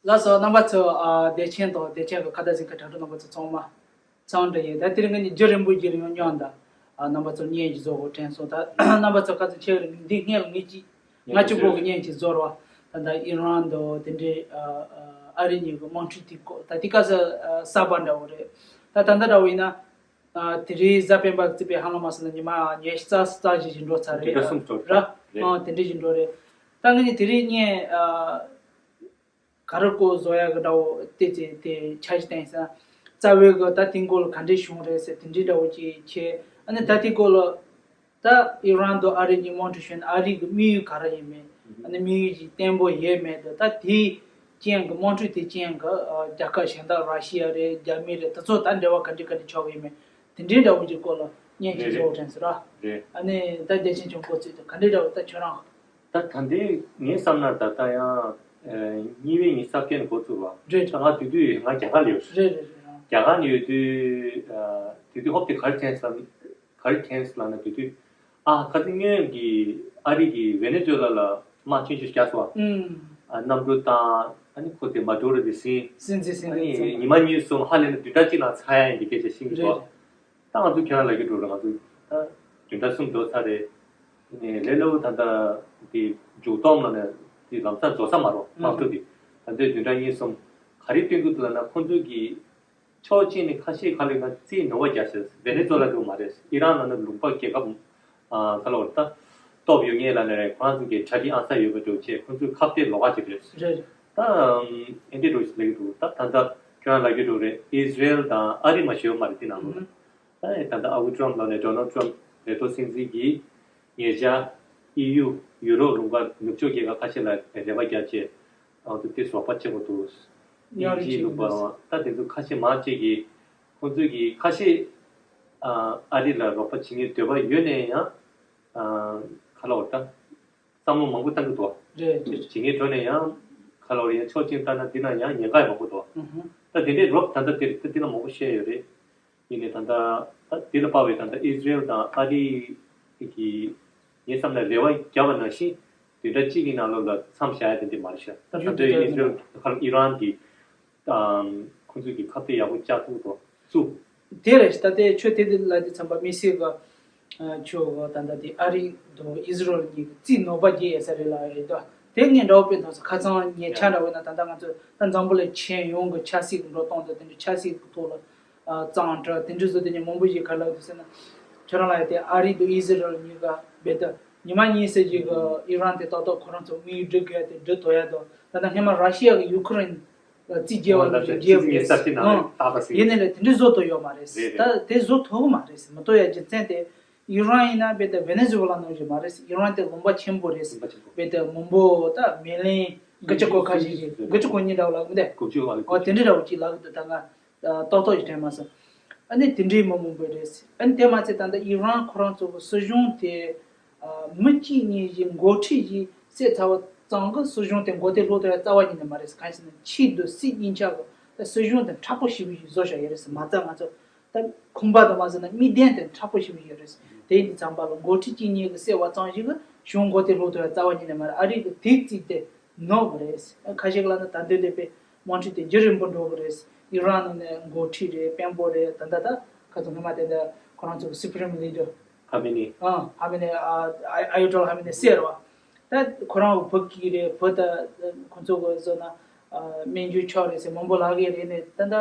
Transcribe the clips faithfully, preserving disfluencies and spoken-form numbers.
ལགས་སོ། རྣམ་པ་ཚོ། ཨ། བདེ་ཆེན་དང་བདེ་ཆེན་གྱི་ཁ་བརྡ་གཟིགས་མཁན་དྲ་གྲོགས་རྣམ་པ་ཚོ་ཚང་མ་འཚམས་འདྲི་ཡིན། ད་དེ་རིང་ངེད་གཉིས་རྒྱུན་རིང་པོའི་རྗེས་ལ་ཡང་མཉམ་དུ། ཨ། རྣམ་པ་ཚོར་བརྙན་ཞིག་བཟོ་དགོས་དྲན་སོང་། ད་རྣམ་པ་ཚོ་ག་ཚོད་ཆེ་གི་རེད། འདི་སྔོན་ལ་ངེད་ཀྱིས་ང་གཅིག་པོ་གི་བརྙན་ཞིག་བཟོ་རོགས། ད་ལྟ་ཨི་རན་དང་དེ་འདྲའི། ཨ། ཨ། ཨ་རི་གཉིས་ཀྱི་དམག་འཁྲུག་དེའི་སྐོར། ད་དེ་ག་ས། ཨ། གསར་པ་འདྲ་བོ་རེད། ད་ད་ལྟ་འདྲ་བོ་ཡིན་ན། ཨ། དེ་རིང་གཟའ་སྤེན་པ་གི་རྩིས་པའི་ཧ་ལམ་མ་སོང་ན་ཉི་མ་ཉི་ཤུ་རྩ་གཅིག་ཞིག་འགྲོ་ཚར་རེད། དེ་ག་གསུམ་འགྲོ་ར། རེད། ཨ། དེ་འདྲ་ཞིག་འགྲོ་རེད། ད་ངེད་གཉིས་དེ་རིང་བརྙན། ཨ། ག་རེ་སྐོར་བཟོ་ཡག་གི་འདྲ་བོ་དེ་དེ་དེ་ཆ་ཞིག་བསྟན་ས། རྩ་བའི་གི་ད་དེའི་སྐོར་ལ་ག་འདྲའི་བྱུང་རེད་ཟེར་དེ་འདྲའི་འདྲ་བོ་ཅིག་བྱས། ཨ་ནི་ད་དེའི་སྐོར་ལ་ད་ཨི་རན་དང་ཨ་རི་གཉིས་དམག་འཁྲུག་བྱུང་ནས་ཨ་རི་གི་དམིགས་ཡུལ་ག་རེ་ཡིན་མིན། ཨ་ནི་དམིགས་ཡུལ་ཅིག་བརྟན་པོ་ཡོད་མེད་དང་། ད་དེའི་རྐྱེན་གྱིས་དམག་འཁྲུག་དེའི་རྐྱེན་གྱིས། ཨ། རྒྱལ་ཁབ་གཞན་དག་ར་ཤི་ཡ་རེད། རྒྱ་མི་རེད། དེ་ཚོ་ད་འབྲེལ་བ་ག་འདྲ་ག་འདྲ་ཆགས་ཀྱི་ཡོད་མེད། དེ་འདྲའི་འདྲ་བོ་ཅིག་སྐོར་ལ་བརྙན་ཅིག་རེད། བཟོ་དགོས་དྲན་སོང་ར། རེད། ཨ་ནི་ད་བདེ་ཆེན་ཁྱོད་འགོ་ཚུགས་དང་། ག་འདྲའི་འདྲ་བོ་ད་ཁྱོད་རང་། ད་ད་ལྟའི་ངའི་བསམ་ན་ད་ལྟ་ཡང་། ཨ། གཉིས་པའི་ཉིན་གཟའ་སྤེན་འགོ་ཚུགས་པ། རེད། ད་ང་དེ་དུས་ང་རྒྱ་གར་ལ་ཡོད། རེད་རེད་རེད། རྒྱ་གར་ལ་ཡོད་དུས། ཨ། དེ་དུས་ཧོབ་དེ་ག་རེ་དྲན་སོང་། ག་རེ་དྲན་སོང་ལབ་ན། དེ་དུས། ཨ། ཁ་སང་སྔོན་གྱི་ཨ་རི་གི་ཝེ་ནེ་ཛུ་ཝེ་ལ་ལ་དམག་ཆེན་ཞིག་བརྒྱབ་སོང་བ། ཨུམ། ཨ། གནམ་གྲུ་དང་། ཨ་ནི་ཁོ་དེ་མ་ཌུ་རོ་དེ་ཟིན། ཟིན་ཟིན་ཟིན། ཨ་ནི་ཟིན། ཉི་མ་གཉིས་གསུམ་ཧ་ལས་ན་བདུན་ཕྲག་གཅིག་ནང་ཚར་ཡ་ཡིན་པའི་སྐད་ཆ་ཤེས་ཀྱི་འདུག། རེད། ད་ང་ཚོ་ཁྱེད་རང་ལབ་ཀྱི་འདུག་ར། ང་ཚོ་ད་བདུན་ཕྲག་གསུམ་འགྲོ་ཚར་རེད། ཨ་ནི་ལས་སླ་པོ་ད་ལྟ་དེ་མཇུག་སྡོམ་ལ་ནས་དེ་ལམ་སང་རྫོགས་ས་མ་རེད། དམག་འཁྲུག་དེ། ད་ལྟའི་བདུན་ཕྲག་གཉིས་གསུམ་ག་རེ་སྟོན་གྱི་འདུག་ལབ་ན། ཁོང་ཚོ་གི་ཕྱོགས་གཅིག་ནས་ཁ་ཤས་ཁ་ལས་ང་རྩིས་ནོར་བ་རྒྱག་ཤག། ཝེ་ནེ་ཛུ་ཝེ་ལ་འདྲ་བོ་མ་རེད། ཨི་རན་ལབ་ན་ལུང་པ་རྒྱལ་ཁབ། ཨ། ག་ལབ་དགོས་རེད། ད་སྟོབས་ཡོད་མཁན་ལབ་ན་རེད། ཁོ་རང་ཚོ་གི་གྲ་སྒྲིག་ཨང་གསར་ཡོད་པ་འདྲ་བོ་བྱས། ཁོ་ཚོའི་ཁ་གཏད་ལོགས་ཀ་ཅིག་རེད། རེད། ད་ཨེ་འདྲ་འདྲ་བོ་ཞིག་ལབ་ཀྱི་འདུག། ད་ད་ལྟ་ཁྱོད་རང་ལབ་ཀྱི་འདུག་རེད། ཨི་ཟི་རེལ་དང་ཨ་རི་མ་ཞུ་བ་མ་རེད། དེ་ནང་ལོགས་ལ། ཨུ་ཧུམ། ད་ད་ལྟ་ཨ་ཁུ་ཊམ་ལབ་ནས། ཌོ་ནལ་ཊམ་ལས་ཐོག་སྲིད་འཛིན་གྱིས་ཉེ་ཆར་ཨི་ཡུ། ཡུ་རོབ་ལུང་པ་ནུབ་ཕྱོགས་རྒྱལ་ཁབ་ཁ་ཤས་ལ་རེ་བ་བརྒྱབ་བྱས། ཨ། དེ་དེ་རོགས་པ་བྱེད་དགོས་འདུག། དབྱིན་ཇིའི་ལུང་པ་རང་། ད་དེ་ཚོ་ཁ་ཤས་མང་ཆེ་གིས། ཁོང་ཚོས་ཀྱི་ཁ་ཤས། ཨ། ཨ་རི་ལ་རོགས་པ་བྱེད་སྙིང་འདོད་པ་ཡོད་ནའི་ཡང་། ཨ། ག་ལབ་དགོས་རེད། ད་བསམ་བློ་མང་པོ་བཏང་གི་འདུག། རེད་རེད། བྱེད་སྙིང་འདོད་ནའི་ཡང་། ག་ལབ་དགོས་རེད། ཡང་ཕྱོགས་གཅིག་ལྟ་ན་འདི་ན་ཡང་ཉེན་ཁ་ཡང་མང་པོ་འདུག། ཨུ་ཧུམ། ད་དེ་འདྲའི་རོབ་ད་ལྟ་དེ་ད་འདི་ན་མང་པོ་བཤད་ཡོད་རེད། ཡིན་ནའི་ད་ལྟ་ད་འདི་ལ་དཔག་པའི་ད་ལྟ་ཨི་ཟི་རེལ་དང་ཨ་རི་གི། ངའི་བསམ་ན་རེ་བ་བརྒྱབ་པ་ནང་བཞིན་བདུན་ཕྲག་གཅིག་གི་ནང་ལོགས་ལ་མཚམས་བཞག་ཡ་དེ་འདྲ་མ་རེད་ཤག། ད་ད་ལྟའི་ཨི་ཟི་རེལ་ཁ་ལ་ཨི་རན་གྱི། ཨམ། ཁོང་ཚོས་ཀྱི་ཁ་གཏད་ཡག་པོ་བཅག་ཐུབ་དོ་བཙུགས། དེ་རེད། ད་ལྟའི་ཆོས་དེ་འདི་ལ་དེ་ཚན་པ་མི་སེར་གི། ཨ། ཆོས་གི་ད་ལྟ་དེ་ཨ་རི་དང་ཨི་ཟི་རེལ་གཉིས་ཀྱི་རྩིས་ནོར་བ་རྒྱག་ཡ་ས་རེད་ལ་རེད་དོ། དེ་ངས་འདྲ་བོ་དཔེ་མཐོང་སོང་། ཁ་སང་ཉེ་ཆར་འདྲ་བོ་ན་ད་ལྟ་ང་ཚོ་ད་འཛམ་བུ་གླིང་ཁྱོན་ཡོངས་ཀྱི་ཆབ་སྲིད་ཀྱི་འགྲོ་སྟངས་དང་། དེ་འདྲའི་ཆབ་སྲིད་ཀྱི་ཐོག་ལ། ཨ། གཙང་སྦྲ་དེ་འདྲ་བཟོ། དེ་ནས་མང་པོ་ཞིག་ག་ལབ་འདུག་ཟེར་ན། ཁྱོད་རང་ལ་ཡ་དེ་ཨ་རི་དང་ཨི་ཟི་རེལ་གཉིས་ཀ་རྦད་དེ་ཉི་མ་གཉིས་ཙམ་ཞིག་གི་ཨི་རན་དེ་ཏག་ཏག་ཁོ་རང་ཚོ་དམིགས་ཡུལ་སྒྲུབ་དགོས་ཡ་དེ་སྒྲུབ་ཐུབ་ཡ་དང་། ད་ལྟ་སྔོན་མ་ར་ཤི་ཡ་གི་ཡུ་ཁུ་རེན་ལ་རྩིས་རྒྱག་པ་ནང་བཞིན་རྒྱག་དགོས་ཡ། ཨང་། ཡིན་ནའི་ལས་དེ་འདྲ་བཟོ་ཐུབ་ཡོད་མ་རེད། རེད་རེད། ད་དེ་བཟོ་ཐུབ་ཀྱི་མ་རེད། མ་གཏོགས་ཡ་རྒྱུ་མཚན་དེ། ཨི་རན་ཡིན་ན་རྦད་དེ་ཝེ་ནེ་ཛུ་ཝེ་ལ་ནང་བཞིན་མ་རེད། ཨི་རན་དེ་ལུང་པ་ཆེན་པོ་རེད། ལུང་པ་ཆེན་པོ། རྦད་དེ་མང་པོ་ད་མི་ལི་ཡན་དགུ་བཅུ་གོ་ཁ་ཤས་ཤིག། དགུ་བཅུ་གོ་གཉིས་འདྲ་བོ་ལབ་གི་འདུག། དགུ་བཅུ་གོ། ཨོ། དེ་འདྲ་འདྲ་བོ་ཅིག་ལབ་གི་འདུག། ད་ང་ཏག་ཏག་ཅིག་དྲན་མ་སོང་། ཨ་ནི་དེ་འདྲའི་མི་མང་པོ་རེད། ཨ་ནི་དེ་མ་ཚད་ད་ལྟ་ཨི་རན་ཁོ་རང་ཚོ་གི་སྲིད་གཞུང་དེ། ཨ། མི་གཅིག་གཉིས་ཀྱི་འགོ་ཁྲིད་ཅིག་བསད་ཚར་བ་ཙམ་གྱིས་སྲིད་གཞུང་དེ་མགོ་རྟིང་སློག་ཐུབ་ཡ་རྩ་བ་ཉིད་ནས་མ་རེད། གང་ཡིན་ཟེར་ན་ཕྱི་དང་སྲིད་གཉིས་ཆ་གི་ད་སྲིད་གཞུང་དེ་མཁྲེགས་པོ་ཞེ་པོ་ཞིག་བཟོ་བཞག་ཡོད་རེད་ཟེར། མ་རྩ་ང་ཚོ་ད་ཁང་པ་དང་མ་ཟེར་ན་མིག་ལྡན་དེ་མཁྲེགས་པོ་ཞེ་པོ་ཞིག་ཡོད་རེད་ཟེར། དེ་ཡིན་དུས་ཙམ་པ་ལ་འགོ་ཁྲིད་གཅིག་གཉིས་ཀྱིས་བསད་པ་ཙམ་ཞིག་གིས་གཞུང་མགོ་རྟིང་སློག་ཐུབ་ཡ་རྩ་བ་ཉིད་ནས་མ་རེད། ཨ་རི་གི་དེའི་རྩིས་དེ་ནོར་བ་རེད། ཁ་ཤས་ལ་ནི་ད་འདོད་བསྡད་པའི་དམག་འཁྲུག་དེ་རྒྱུན་རིང་པོ་འགྲོ་གི་རེད། ཨི་རན་ནང་ནས་འགོ་ཁྲིད་རེད། དཔོན་པོ་རེད། ད་ལྟ་ད་ཁ་ཚོ་སྔོན་མ་དེ་འདྲ་ཁོ་རང་ཚོ་གི་སུ་པི་རིམ་ལི་ཌར། ཁ་མེ་ནི། ཨ། ཁ་མེ་ནི། ཨ། ཨ། ཨ་ཡ་ཏོ་ལ་ཁ་མེ་ནི་བསད་རེད་བ། ད་ཁོ་རང་གི་བུ་གཅིག་རེད། བུ་ད་ཁོ་ཚོ་གི་བཟོ་ན། ཨ། སྨན་རྒྱུ་ཆོག་རེད་ཟེར་མང་པོ་ལབ་ཀྱི་རེད། ནས་ད་ད་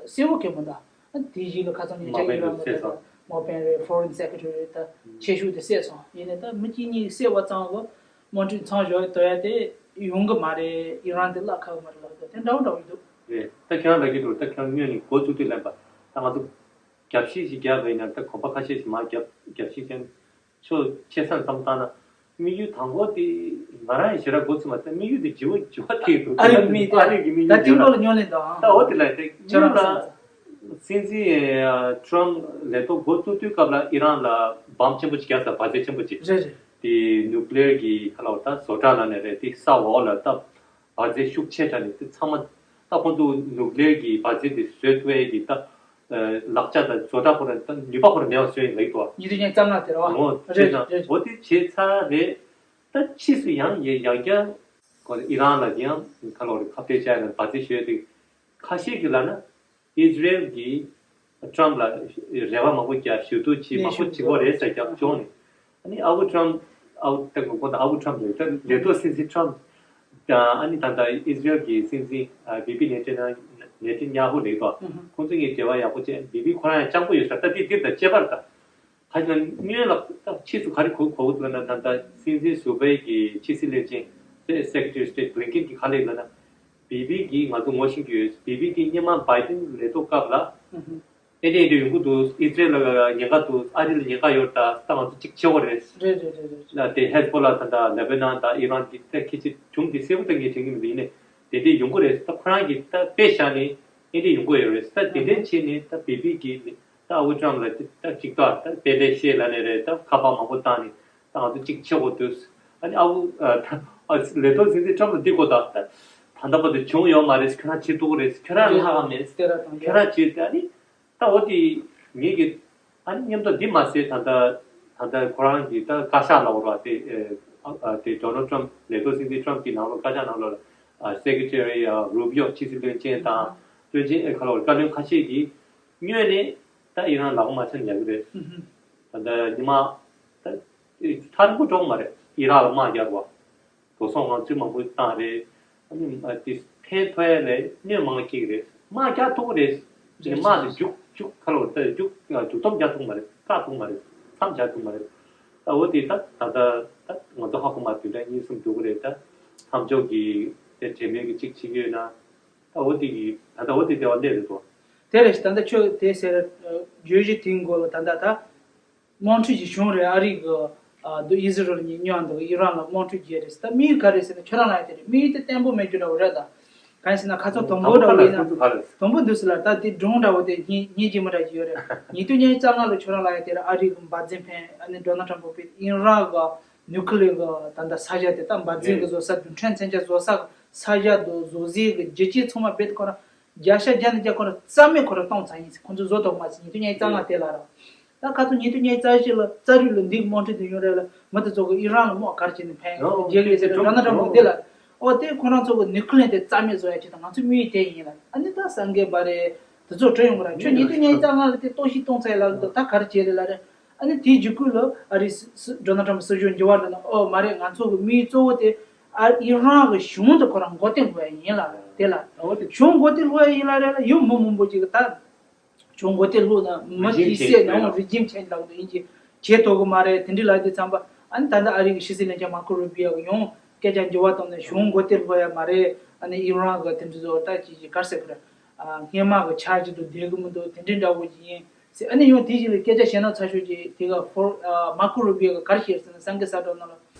གསལ་བོ་གང་མི་འདུག། དེ་བཞིན་ལ་ཁ་སང་ཉིན་ཆ་དམག་དཔོན་ཨི་རན་གྱིས་བསད་སོང་། དམག་དཔོན་རེད། ཧྥོ་རེན་སེ་ཀེ་ཊ་རི་རེད། ད་ཆེ་ཤོས་དེ་བསད་སོང་། ཡིན་ནའི་ད་མི་གཅིག་གཉིས་བསད་པ་ཙམ་གྱིས་དམག་འཁྲུག་མཚམས་འཇོག་ཐུབ་ཡ་དེ་ཡོང་གི་མ་རེད། ཨི་རན་དེ་བརླག་ཁག་གི་མ་རེད་ལབ་དུས་དེ་འདྲ་བོ་འདྲ་བོ་ཡིན་འདུག། རེད། ད་ཁྱེད་རང་ལབ་ཀྱི་འདུག། ད་ཁྱེད་རང་སྔོན་ནས་འགོ་བཙུགས་དུས་ལབ་པ། ད་ང་ཚོ་རྒྱབ་བཤིག་ཅིག་རྒྱབ་པ་ཡིན་ན། ད་གོམ་པ་ཁ་ཤས་ཤིག་མར་རྒྱབ། རྒྱབ་བཤིག་ཅན་ཕྱོགས་ཆེ་ས་བསམ་བཏང་ན། དམིགས་ཡུལ་དང་པོ་དེ་ང་རང་ཡི་ཞེ་དྲག་འགོ་ཚུགས་མ་ཐག་དམིགས་ཡུལ་དེ་བརྗེ་བོ་བརྗེ་བ་ཐེག་འདུག། ཨ་རི་གི་དམིགས་ཡུལ། ཨ་རི་གི་དམིགས་ཡུལ་ད་དེ་སྐོར་ལ་སྨྱོ་ལེན་དང་། ད་འོ་དེ་ལ་དེ་ཁྱེད་རང་སྔོན་ལ་སྲིད་འཛིན་ཊྲམ་ལས་ཐོག་འགོ་བཙུགས་དུས་སྐབས་ལ་ཨི་རན་ལ་བམ་ཆེན་པོ་ཅིག་བརྒྱབ་ས། འབར་རྫས་ཆེན་པོ་ཅིག། རེད་རེད། དེ་ནུ་ཀི་ལེར་གྱི་ཁ་ལ་བ་ད་བཟོ་གྲྭ་ལ་ནས་རེད། དེ་ས་འོག་ལ་ད་འབར་རྫས་ཤུགས་ཆེ་དྲགས་ནས་དེ་ཚང་མ། ད་ཁོང་ཚོ་ནུ་ཀི་ལེར་གྱི་འབར་རྫས་དེ་བཟོ་ཐུབ་ཡས་ཀྱི་ད་ལག་ཆ་དང་བཟོ་གྲྭ་ཁོ་རང་ད་ནུས་པ་ཁོ་རང་མེད་པ་བཟོས་ཡིན་ལབ་ཀྱི་འདུག། ཉིས་སྟོང་ཉི་ཤུ་རྩ་ལྔ་དེ་རེད་བ། འོ་རེད་བྱས་ཙང་རེད། འོ་དེ་བྱས་ཚར་རེད། ད་ཕྱིས་སུ་ཡང་ཡང་ཡང་བསྐྱར་ ཁོ་ཨི་རན་ལ་དེ་ཡང་ཁ་ལོ་རེ་ཁ་གཏད་བྱས་ནས་བར་ཆད་ཞུས་ཏེ། ཁ་ཤས་ཀྱིས་ལབ་ན་ཨི་ཛི་རེལ་གྱིས་ཊམ་ལ་རེ་བ་མང་པོ་བརྒྱབ། ཞུ་གཏུག་བྱེད་མང་པོ་བྱེད་དགོས་རེད་ཟེར་རྒྱབ་བྱུང་ནས། ཨ་ནི་ཨ་བུ་ཊམ། ཨ་བུ་ད་ཁོ་ད་ཨ་བུ་ཊམ་རེད། ད་ལས་ཐོག་སྲིད་འཛིན་ཊམ། ཨ་ནི་ད་ལྟ་ཨི་ཛི་རེལ་གྱི་སྲིད་འཛིན་བི་བི་ནེ་ཏན་ཡ་ཧུ་རེད་པ། ཁོང་ཚོ་གཉིས་འབྲེལ་བ་ཡག་པོ་བྱས། བི་བི་ཁོ་རང་ཡང་སྤྱང་པོ་ཡོད་ས། ད་དེ་དེ་དང་ཁྱད་པར་ད། ཁ་ཅིག་སྔོན་ལ་ད་ཕྱིས་སུ་ག་རེ་གོ་གོ་གི་འདུག་ན། ད་ལྟ་སྲིད་འཛིན་ཟུར་པའི་གི་ཕྱི་སྲིད་བློན་ཆེན་སེ་ཀེ་རེ་ཊ་རི་སི་ཊེཊ་བྷི་ལིན་ཀིན་གྱིས་ག་རེ་ལབ་ན། བི་བི་གིས་ང་ཚོ་ངོ་ཤེས་ཀྱི་ཡོད། བི་བི་གིས་སྔོན་མ་བྷའི་ཌེན་ལས་ཐོག་སྐབས་ལ། ཨེ་འདྲ་ཨེ་འདྲ་ཡོང་གི་འདུག་ཨི་ཛི་རེལ་ལ་ཉེན་ཁ་འདུག་ཨ་རི་ལ་ཉེན་ཁ་ཡོད། ད་ད་ང་ཚོ་གཅིག་བྱེད་དགོས་རེད། རེད་རེད་རེད་རེད། ལ་དེ་ཧེ་ཛ་བྷོ་ལ་དང་ད་ལེ་བྷ་ནན་དང་ཨི་རན་གྱི་ད་ཁྱད་ཆོས་བྱུང་དེ་གསལ་པོ་ད་ངས་དྲན་གྱི་མི་འདུག་ཡིན་ནའི་དེ་འདྲ་ཡོང་གི་རེད། ད་ཁོ་རང་གིས་ད་དཔེ་བཞག་ནས་ཨེ་འདྲ་ཡོང་གི་ཡོད་རེད། ད་དེ་འདྲ་བྱས་ནས་ད་བི་བི་གིས་ད་ཨ་བུ་ཊམ་ལ་ད་གཅིག་ད་ད་དཔེ་ལེགས་བཤད་ལབ་ནས་རེད། ད་ཁ་པར་མང་པོ་བཏང་ནས་ད་ང་ཚོ་གཅིག་བྱེད་དགོས་འདུག་ཨ་ནི་ཨ་བུ་ཨ་ད་ཨ་ལས་ཐོག་སྲིད་འཛིན་ཊམ་ལ་འདི་གོ་ད་ད་ད་ལྟ་བར་དུ་བྱུང་ཡོད་མ་རེད། ཁྱོད་རང་བྱེད་ཐུབ་ཀྱི་རེད། ཁྱོད་རང་ལྷག་ག་མེད། དེ་ར་དང་ཁྱོད་རང་བྱེད་དེ། ཨ་ནི་ད་འོ་དེ་ངེད་ཀྱི་ཨ་ནི་མཉམ་དུ་འདི་མ་ཟད་ད་ལྟ་ད་ལྟ་ཁོ་རང་གི་ད་བཀའ་ཤག་ལ་འོར་བ་དེ་ཨ་དེ་ཌོ་ནལ་ཊམ་ལས་ཐོག་སྲིད་འཛིན་ཊམ་གྱི་ནང་ལོགས་བཀའ་ཤག་ནང་ལོགས་ལ་སེ་ཀེ་རེ་ཊ་རི་རུ་བྷི་ཡོ་ཕྱི་སྲིད་བློན་ཆེན་དང་བློན་ཆེན་ཨེ་ཁ་ལོ་བཀའ་བློན་ཁ་ཤས་ཀྱིས་སྔོན་ནས་ད་ཨི་རན་ལག་པ་མ་འཆང་ཡག་གི་རེད། ད་ལྟ་ཉི་མ་ད་ཐར་པོ་གྲོགས་མ་རེད། ཨི་རག་ལ་དམག་རྒྱག་པ། འགྲོ་སོང་ང་ཚོས་མང་པོ་བཏང་རེད། ཨ་ནི་ཨ་དེ་ཕན་ཐོགས་ཡ་ལས་གནོད་མང་སྐྱེལ་གི་རེད། དམག་རྒྱག་ཐུབ་ཀྱི་རེད། དེ་དམག་དེ་རྒྱུག་རྒྱུག་ཁ་ལོ་ད་རྒྱུག་རྒྱུག་སྡོམ་རྒྱག་ཐུབ་མ་རེད། བཀག་ཐུབ་མ་རེད། མཚམས་རྒྱག་ཐུབ་མ་རེད། ད་འོ་དེ་ད་ད་ད་ད་ང་ཚོ་ཧ་གོ་མ་དུས་ད་གཉིས་གསུམ་འགྲོ་གི་རེད། ད་མཚམས་འཇོག་གི་དེ་གྲོས་མོལ་གི་གཅིག་བྱེད་ཀྱི་ཡོད་ན། ད་འོ་དེ་གི་ད་ད་འོ་དེ་དེ་བ་སླེབས་རེད་དོ། དེ་རེད། ད་ད་ཁྱོད་དེ་ཟེར་བརྗོད་གཞི་དེའི་མགོ་ལ་ད་ད་ད། དམག་འཁྲུག་ཅིག་བྱུང་རེད། ཨ་རི་གི་ཨ་འདི་ཨི་ཟི་རལ་གཉིས་མཉམ་དུ་ཨི་རན་ལ་དམག་འཁྲུག་བརྒྱབ་རེད་ཟེར། ད་དམིགས་ཡུལ་ག་རེ་ཟེར་ན་ཁྱོད་རང་ལ་ཡ་དེ་རེད། དམིགས་ཡུལ་དེ་བརྟན་པོ་མེད་རྒྱུ་འདྲ་བོ་རེད་ད། གང་ཡིན་ཟེར་ན་ཁ་སང་དང་པོ་འདྲ་བོ་ཡིན་ན་དང་པོ་འདུག་ཟེར་ལ་ད་དེ་སྒྲུང་འདྲ་བོ་དེ་སྙིང་སྙིང་རྗེ་མོ་འདྲ་ཞིག་ཡོད་རེད། ཉིས་སྟོང་ཉི་ཤུ་རྩ་ལྔ་ལོ་ཁྱོད་རང་ལ་ཡ་དེ་རེད། ཨ་རི་གི་འབད་བརྩོན་ཕན་ཨ་ནི་ཌོ་ནལ་ཊམ་པོ་ཕེ་ཨི་རན་གི་ནིའུ་ཀི་ལི་ཡར་གི་ད་ལྟ་ས་ཆ་དེ་ད་འབད་བརྩོན་གི་བཟོ་ས་རྡུལ་ཕྲན་མཚོན་ཆ་བཟོ་ས་གི་ས་ཆ་དུ་བཟོ་རྩིས་གི་རྒྱུ་རྐྱེན་ཚང་མ་རྦད་དེ་ཁོ་རང་བརྒྱ་ཆ་བརྒྱ་ནས་བརྒྱ་ཁོ་རང་རྩ་མེད་ཁོ་རང་གཏོང་ཚར་ཡིན་ཟེར། ཁོ་ཚོ་བཟོ་ཐུབ་མ་ཟེར། ཉིས་སྟོང་ཉི་ཤུ་རྩ་ལྔ་དེ་ལ་ར། ད་ཁ་སང་ཉིས་སྟོང་ཉི་ཤུ་རྩ་བཞི་ལ་རྩ་རུ་ལ་འདི་གི་དམག་འཁྲུག་འདི་ཡོང་རེད་ལ། མུ་མཐུད་ཚོ་གི་ཨི་རན་ལ་དམག་ག་རེ་བྱས་ནས་ཕན་ཡོད་རྒྱལ་ཡོད་ཟེར། ཌོ་ནལ་ཊམ་པོ་འདི་ལ་ཨོ་དེ་ཁོ་རང་ཚོ་གི་ནིའུ་ཀི་ལི་ཡར་དེ་རྩ་མེད་བཟོ་ཡ་ཆེད་དུ་ང་ཚོ་དམིགས་ཡུལ་དེ་ཡིན་ལ། ཨ་ནི་ད་སངས་རྒྱས་པ་རེད། དེ་ཚོ་བྲོས་ཡོང་གི་ར། ཁྱོད་ཉིས་སྟོང་ཉི་ཤུ་རྩ་ལྔ་ལ་དེ་གཏོར་བཤིག་གཏོང་ཚར་ཡ་ལ་ད་ག་རེ་བྱས་རེད་ལ་རེད། ཨ་ནི་དེའི་རྗེས་ཁུལ་ལ་ཨ་རི་སི་སི་ཌོ་ནལ་ཊམ་པོ་སྲིད་གཞུང་འགྱུར་བ་འགྲོ་ན། ཨོ་མ་རེད། ང་ཚོ་གི་དམིགས་ཡུལ་གཙོ་བོ་དེ་ཨ་ཨི་རན་གི་གཞུང་དེ་ཁོ་རང་མགོ་རྟིང་སློག་ཡ་ཡིན་ལ་རེད། དེ་ལ་ཨོ་དེ་གཞུང་མགོ་རྟིང་སློག་ཡ་ཡིན་ལ་རེད་ལ། ཡང་མི་མང་པོ་ཅིག་གི་ད་གཞུང་མགོ་རྟིང་སློག་ན་མི་རེ་ཇིམ་དེ་སེ་ཆེན་ནའང་རེ་ཇིམ་ཆེན་ལབ་དུ་ཡིན་གྱི་བྱེད་ཐུབ་གི་མ་རེད། དེ་འདྲ་ལབ་དུས་ཙམ་པ་ཨ་ནི་ད་ལྟ་ཨ་རི་གི་ཕྱི་སྲིད་བློན་ཆེན་མར་ཁོ་རུ་བི་ཡོ་གི་ཡང་སྐད་ཆ་འགྱུར་བ་བཏང་ནས་གཞུང་མགོ་རྟིང་སློག་ཡ་མ་རེད། ཨ་ནི་ཨི་རན་གི་དེ་འདྲ་བཟོ་ད་ཅིག་ཅིག་ག་རེ་ཟེར་གི་རེད། ཨ་སྔོན་མ་གི་འཆར་གཞི་དང་འགྲིག་གི་མི་འདུག་དེ་འདྲ་འདྲ་བོ་ཅིག་ཡིན་ཟེར། ཨ་ནི་ཡང་དེ་བཞིན་ལ་སྐད་ཆ་བཤད་ན་ཚ་ཤོས་ཀྱི་དེ་ག་ཕོར་ཨ་མར་ཁོ་རུ་བི་ཡོ་གི་ག་རེ་བཤད་ཟེར་ན་སངས་རྒྱས་ས་གྲོགས་ནང་ལ།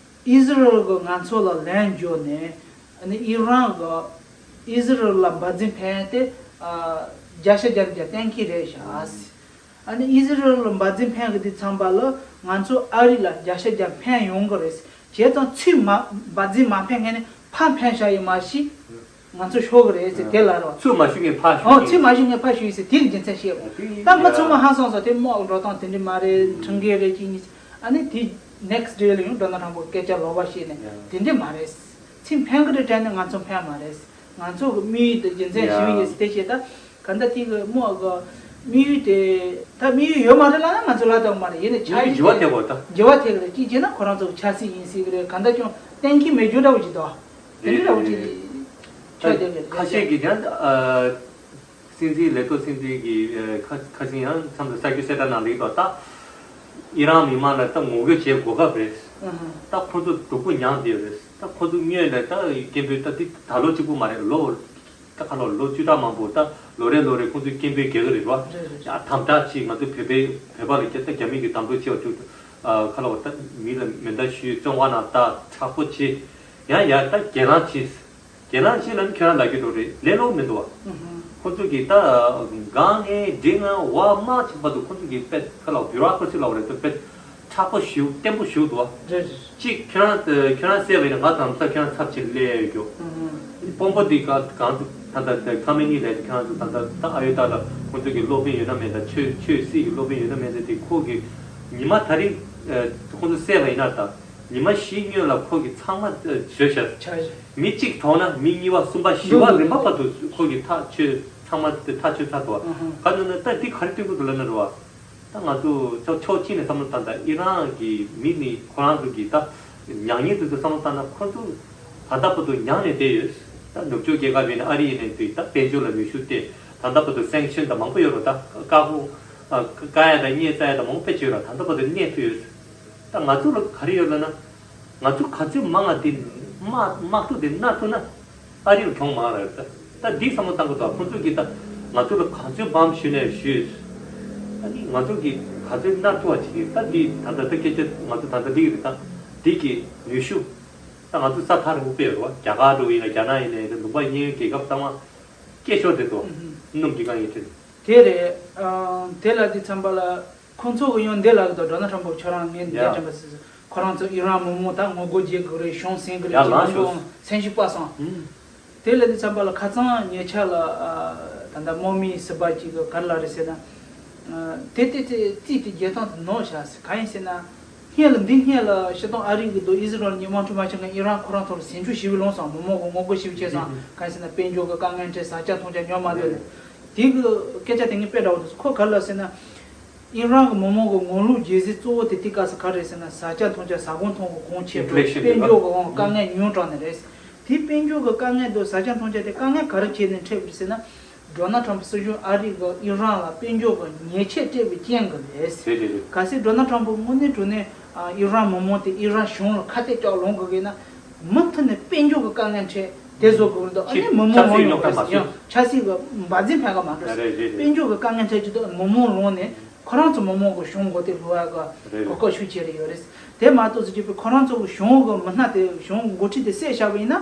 ཨི་ཟི་རལ་གྱིས་ང་ཚོ་ལ་ལན་འབྱོར་ནས་ཨ་ནི་ཨི་རན་གྱིས་ཨི་ཟི་རལ་ལ་འབད་བརྩོན་ཕན་ཏེ་ཨ་བརྒྱ་ཆ་བརྒྱ་ནས་བརྒྱ་གཏན་འཁེལ་རེད་བཞག་ཨ་ནི་ཨི་ཟི་རལ་ལ་འབད་བརྩོན་ཕན་གྱི་དུས་ཙམ་པ་ལ་ང་ཚོ་ཨ་རི་ལ་བརྒྱ་ཆ་བརྒྱ་ཕན་ཡོང་གི་རེད། བྱས་ཙང་ཚུར་མ་འབད་བརྩོན་མ་ཕན་མཁན་ནི་ཕར་ཕན་བཞག་ཡོད་མ་གཞི། ང་ཚོ་ཤོར་གི་རེད་ཟེར་དེ་ལ་རོ། ཚུར་མ་ཞུགས་མཁན་ཕར་ཞུགས་ཨོ་ཡིན། ཚུར་མ་ཞུགས་མཁན་ཕར་ཞུགས་ཡིན་ཟེར་དེ་གི་རྒྱུ་མཚན་བཤད་ཡོད། ད་མི་ཚང་མ་ཧང་སངས་སོང་། དེ་དམག་འགྲོ་སྟངས་དེ་འདྲ་མ་རེད། ཁྲིམས་འགལ་རེད་ཅིག་ཡིན། ཨ་ནི་དེ་ནེག་སི་ཊི་ཌེ་ལ་ཡང་ཌོ་ནལ་ཊམ་པོ་སྐད་ཆ་ལོག་པ་བཤད་ནས་དེ་འདྲ་མ་རེད། ཚུར་ཕན་གི་རེད་དྲན་ནས་ང་ཚོ་ཕན་མ་རེད། ང་ཚོ་གི་དམིགས་ཡུལ་དེ་རྒྱུ་མཚན་ཞུ་ཡིན་ཟེར་དེ་བཤད། ད་ག་འདྲ་དེ་གི་དམག་གི་དམིགས་ཡུལ་དེ་ད་དམིགས་ཡུལ་ཡོད་མ་རེད་ལབ་ན་ང་ཚོ་ལབ་ཐུབ་མ་རེད། ཡིན་ནའི་འཆར་གཞི་དེ་འགྱུར་བ་ཐེབས་པ་ད། འགྱུར་བ་ཐེབས་གི་རེད། གཅིག་བྱས་ན་ཁོ་རང་ཚོ་གི་ཆབ་སྲིད་ཡིན་སྲིད་གི་རེད། ག་འདྲ་ཀྱང་གཏན་འཁེལ་མེད་རྒྱུ་འདྲ་བོ་ཅིག་འདུག་དེ་འདྲ་འདྲ་བོ་ཅིག་ཆགས་བསྡད་ཀྱི་རེད། ཁ་ཤས་ཀྱིས་ཀྱང་ཨ་སྲིད་འཛིན་ལས་ཐོག་སྲིད་འཛིན་གྱི་ཨ་ཁ་ཁ་ཆེམས་ཡང་མཚམས་ལ་གསར་འགྱུར་གསལ་བསྒྲགས་ནང་ལེགས་པ་ད། ཨི་རན་མི་མང་ལ་ད་ངོ་རྒོལ་བྱེད་གོ་སྐབས་རེད། ཨ་ཧ། ད་ཁོ་ཚོ་སྡུག་པོ་མྱངས་བསྡད་ཡོད་རེད། ད་ཁོ་ཚོ་སྔོན་ལ་ད་སྐད་འབོད་ད་འདི་ད་ལོ་གཅིག་པུ་མ་རེད། ལོ་ད་ཁ་ལོ་ལོ་བཅུ་ཕྲག་མང་པོ་ད་ལོ་རེ་ལོ་རེ་ཁོ་ཚོས་སྐད་འབོད་རྒྱག་གི་རེད་བ། རེད་རེད། ཡ་དམ་དྲག་ཅིག་ང་ཚོ་བོད་པའི་བོད་པ་ལ་སྐད་ད་རྒྱ་མི་གི་དམ་དྲག་ཆེ་བ་ཅིག་ཨ་ཁ་ལོ་ད་མི་ལ་མེ་མདའ་གཞུས་བཙོན་ཁང་ནང་ད་དྲག་པོ་བྱེད། ཡང་ཡང་ད་གྱེན་ལངས་བྱེད། གྱེན་ལངས་བྱེད་ལབ་ན་ཁྱོད་རང་ལབ་རྒྱུ་འགྲོ་རེད། ལས་སླ་པོ་མི་འདུག་བ། ཁོ་ཚོ་གིས་ད་གང་ངས་འདྲི་ང་བ་མ་ཆགས་བར་དུ་ཁོ་ཚོ་གིས་དཔེ་ཁ་ལོ་བྷིའུ་རོ་ཀ་ར་སི་ལབ་རེད། ད་དཔེ་མཁྲེགས་པོ་ཞེ་པོ་བརྟན་པོ་ཞེ་པོ་འདུག་བ། རེད་རེད། གཅིག་ཁྱོད་རང་ཁྱོད་རང་བསད་པ་ཡིན་ན་ང་དང་ས་ཁྱོད་རང་ཚབ་བྱེད་ལས་ཡོད་རྒྱུ། དཔོན་པོ་འདི་ག་གང་ཚོ་ད་ལྟ་ད་ཁ་མེ་ནི་ལས་ཁྱོད་རང་ཚོ་ད་ལྟ་ད་ཨ་ཡོད་ད་ལ་ཁོ་ཚོ་གི་སློབ་དཔོན་ཡོད་ན་མེད་ད་ཆོས་ཆོས་སྲིད་ཀྱི་སློབ་དཔོན་ཡོད་ན་མེད་ད་དེ་ཁོ་གི་ཉི་མ་ད་རེས་ཁོ་ཚོ་བསད་པ་ཡིན་ན་ད། ཉི་མ་བཞི་སྔོན་ལ་ཁོ་གིས་ཚང་མ་བཟོས་བཞག་ཆ་བཞག་མི་གཅིག་གྲོངས་ན་མི་གཉིས་པ་གསུམ་པ་བཞི་པ་རིམ་པ་བར་དུ་ཁོ་གིས་ཐག་ཆོད་ཚང་མ་ཐག་ཆོད་ཚར་འདུག་བ། ག་ནང་ན་ད་འདི་ག་རེ་སྟོན་གྱི་འདུག་ལབ་ན་རེད་བ། ད་ང་ཚོ་ཕྱོགས་ཕྱོགས་གཅིག་ནས་བསམ་བློ་བཏང་ད་ཨི་རན་གྱི་མི་ནི་ཁོ་རང་ཚོ་གི་ད་མྱ་ངན་དེ་ཚོ་བསམ་བློ་བཏང་ན་ཁོ་ཚོ་ད་ལྟ་བར་དུ་མྱངས་ནས་བསྡད་ཡོད། ད་ནུབ་ཕྱོགས་རྒྱལ་ཁབ་ཡིན་ན་ཨ་རི་ཡིན་ནའི་དེ་ད་དཔལ་འབྱོར་ལ་ནུས་ཤུགས་སྟེར། ད་ལྟ་བར་དུ་སེང་ཤན་དང་མང་པོ་ཡོད་རེད། ད་བཀག་འགོག་བཀག་ཡ་དང་བསྙད་བཙག་ཡ་དང་མང་པོ་བྱས་ཡོད་རེད། ད་ལྟ་བར་དུ་གནས་ཐུབ་ཡོད། ད་ང་ཚོ་ལ་ག་རེ་ཡོད་ལབ་ན། ང་ཚོ་ག་ཚོད་མང་ང་དེ་དམག་དམག་འཁྲུག་དེ་མནར་ཐུབ་ན་ཨ་རི་ལ་གྱོང་མང་རེད། ད་ད་འདི་བསམ་བློ་བཏང་དགོས་འདུག་ཁོང་ཚོ་གིས་ད་ང་ཚོ་ལ་ག་ཚོད་བམ་ཞུས་ནས་ཞུས། ཨ་ནི་ང་ཚོ་གིས་ག་ཚོད་མནར་ཐུབ་པ་བྱེད་ཀྱི་ད་འདི་ད་ལྟ་ད་སྐད་ཆ་ང་ཚོ་ད་ལྟ་འདི་གི་རེད། ད་འདི་གི་ནུས་ཤུགས་ད་ང་ཚོ་ས་ཐག་རིང་པོ་སྤེལ་ཡོད་རེད་བ། རྒྱ་གར་འགྲོ་ཡིན་ན་རྒྱ་ནག་ཡིན་ནའི་ད་ལུང་པ་གཡས་གཡོན་རྒྱལ་ཁབ་ཚང་མ་སྐད་ཤོར་བསྡད་འདུག་སྣུམ་གྱི་དཀའ་ངལ་འཕྲད། དེ་རེད། ཨ། དེ་ལ་དེ་ཚན་པ་ལ་ཁོང་ཚོ་གི་ཡང་འདི་ལ་གི་དོ་ཌོ་ནལ་ཊམ་པ་ཁྱོད་རང་ངས་འདི་ཡ། དྲན་པ་སྲིད། ཁོ་རང་ཚོ་ཨི་རན་མི་མང་ད་ངོ་རྒོལ་བྱེད་གི་རེད། གཞུང་ཟིན་གི་རེད། ཡ་ལངས་ཤོག་སེམས་ཤུགས་སྤར་སོང་། ཨུམ། དེ་ལ་དེ་ཚན་པ་ལ་ཁ་སང་ཉེ་ཆར་ལ་ཨ། ད་ལྟ་དམག་མི་སྲིད་པ་གཅིག་གི་ག་རེ་ལབ་རེད་ཟེར་ན། ཨ། དེ་དེ་དེ་རྩིས་དེ་རྒྱལ་ཐང་དུ་ནོར་བཞག་ཟེར། གང་ཡིན་ཟེར་ན། སྔོན་ལ་འདི་སྔོན་ལ་སྤྱིར་བཏང་ཨ་རི་གི་དོ་ཨི་ཟི་རལ་གཉིས་དམག་འཁྲུག་མ་བྱུང་གོང་ཨི་རན་ཁོ་རང་ཚོ་ལ་ཟིང་ཆུ་ཞེ་པོ་ལངས་སོང་། མི་མང་གི་ངོ་རྒོལ་ཞེ་པོ་བྱས་སོང་། གང་ཡིན་ཟེར་ན་དཔལ་འབྱོར་གི་དཀའ་ངལ་འཕྲད། ཟ་ཆ་འཐུང་ཆ་ཉོ་མ་ཐུབ་ནས། དེ་གི་སྐད་ཆ་དེ་ངས་དཔེ་འདྲ་བོ་འདུག་ཁོ་ག་རེ་ལབ་ཟེར་ན། ཨི་རན་གི་མི་མང་གི་ངོ་ལོག་རྒྱལ་སྲིད་གཙོ་བོ་དེ་དེ་ག་ས་ག་རེད་ཟེར་ན་ཟ་ཆ་འཐུང་ཆ་ཟ་ཁང་འཐུང་གི་གོང་ཆེ་བ། དཔལ་འབྱོར་གི་དབང་དཀའ་ངལ་ཉུང་དྲགས་ནས་རེད། དེ་དཔལ་འབྱོར་གི་དཀའ་ངལ་དུ་ཟ་ཆ་འཐུང་ཆ་དེ་དཀའ་ངལ་ག་རེ་བྱས་ནས་འཕྲད་པ་རེད་ཟེར་ན། ཌོ་ནལ་ཊམ་པ་སྲིད་གཞུང་ཨ་རི་གི་ཨི་རན་ལ་དཔལ་འབྱོར་གི་ཉེས་ཆད་སྤྲད་པའི་རྐྱེན་གྱིས་རེད། རེད་རེད་རེད། གལ་སྲིད་ཌོ་ནལ་ཊམ་པ་དངོས་གནས་དྲང་གནས་ཨི་རན་མི་མང་དེ་ཨི་རན་གཞུང་ལ་ཁ་གཏད་བཅག་ལོང་དགོས་ཀྱི་ན། མུ་མཐུད་ནས་དཔལ་འབྱོར་གྱི་དཀའ་ངལ་འཕྲད་དེ་བཟོ་དགོས་ཀྱི་འདུག་ཨ་ནི་མི་མང་ཆབ་སྲིད་ཡོང་གི་མ་རེད། ཡང་ཆབ་སྲིད་ཀྱི་འབར་འཛིང་འཕེལ་གི་མ་འགྲོ། རེད་རེད་རེད། དཔལ་འབྱོར་གྱི་དཀའ་ངལ་འཕྲད་ཀྱི་འདུག་མི་མང་ལོང་ནས་ཁོ་རང་ཚོ་མི་མང་གི་གཞུང་མགོ་རྟིང་སློག་ཡ་གི་རེད་གོ་རེད། སྐབས་ཤིག་བྱས་རེད་ཡོད་རེད། དེ་མ་གཏོགས་སུ་བྱས་པའི་ཁོ་རང་ཚོ་གི་གཞུང་གི་མི་སྣ་དེ་གཞུང་འགོ་ཁྲིད་དེ་བསད་བཞག་པ་ཡིན་ན།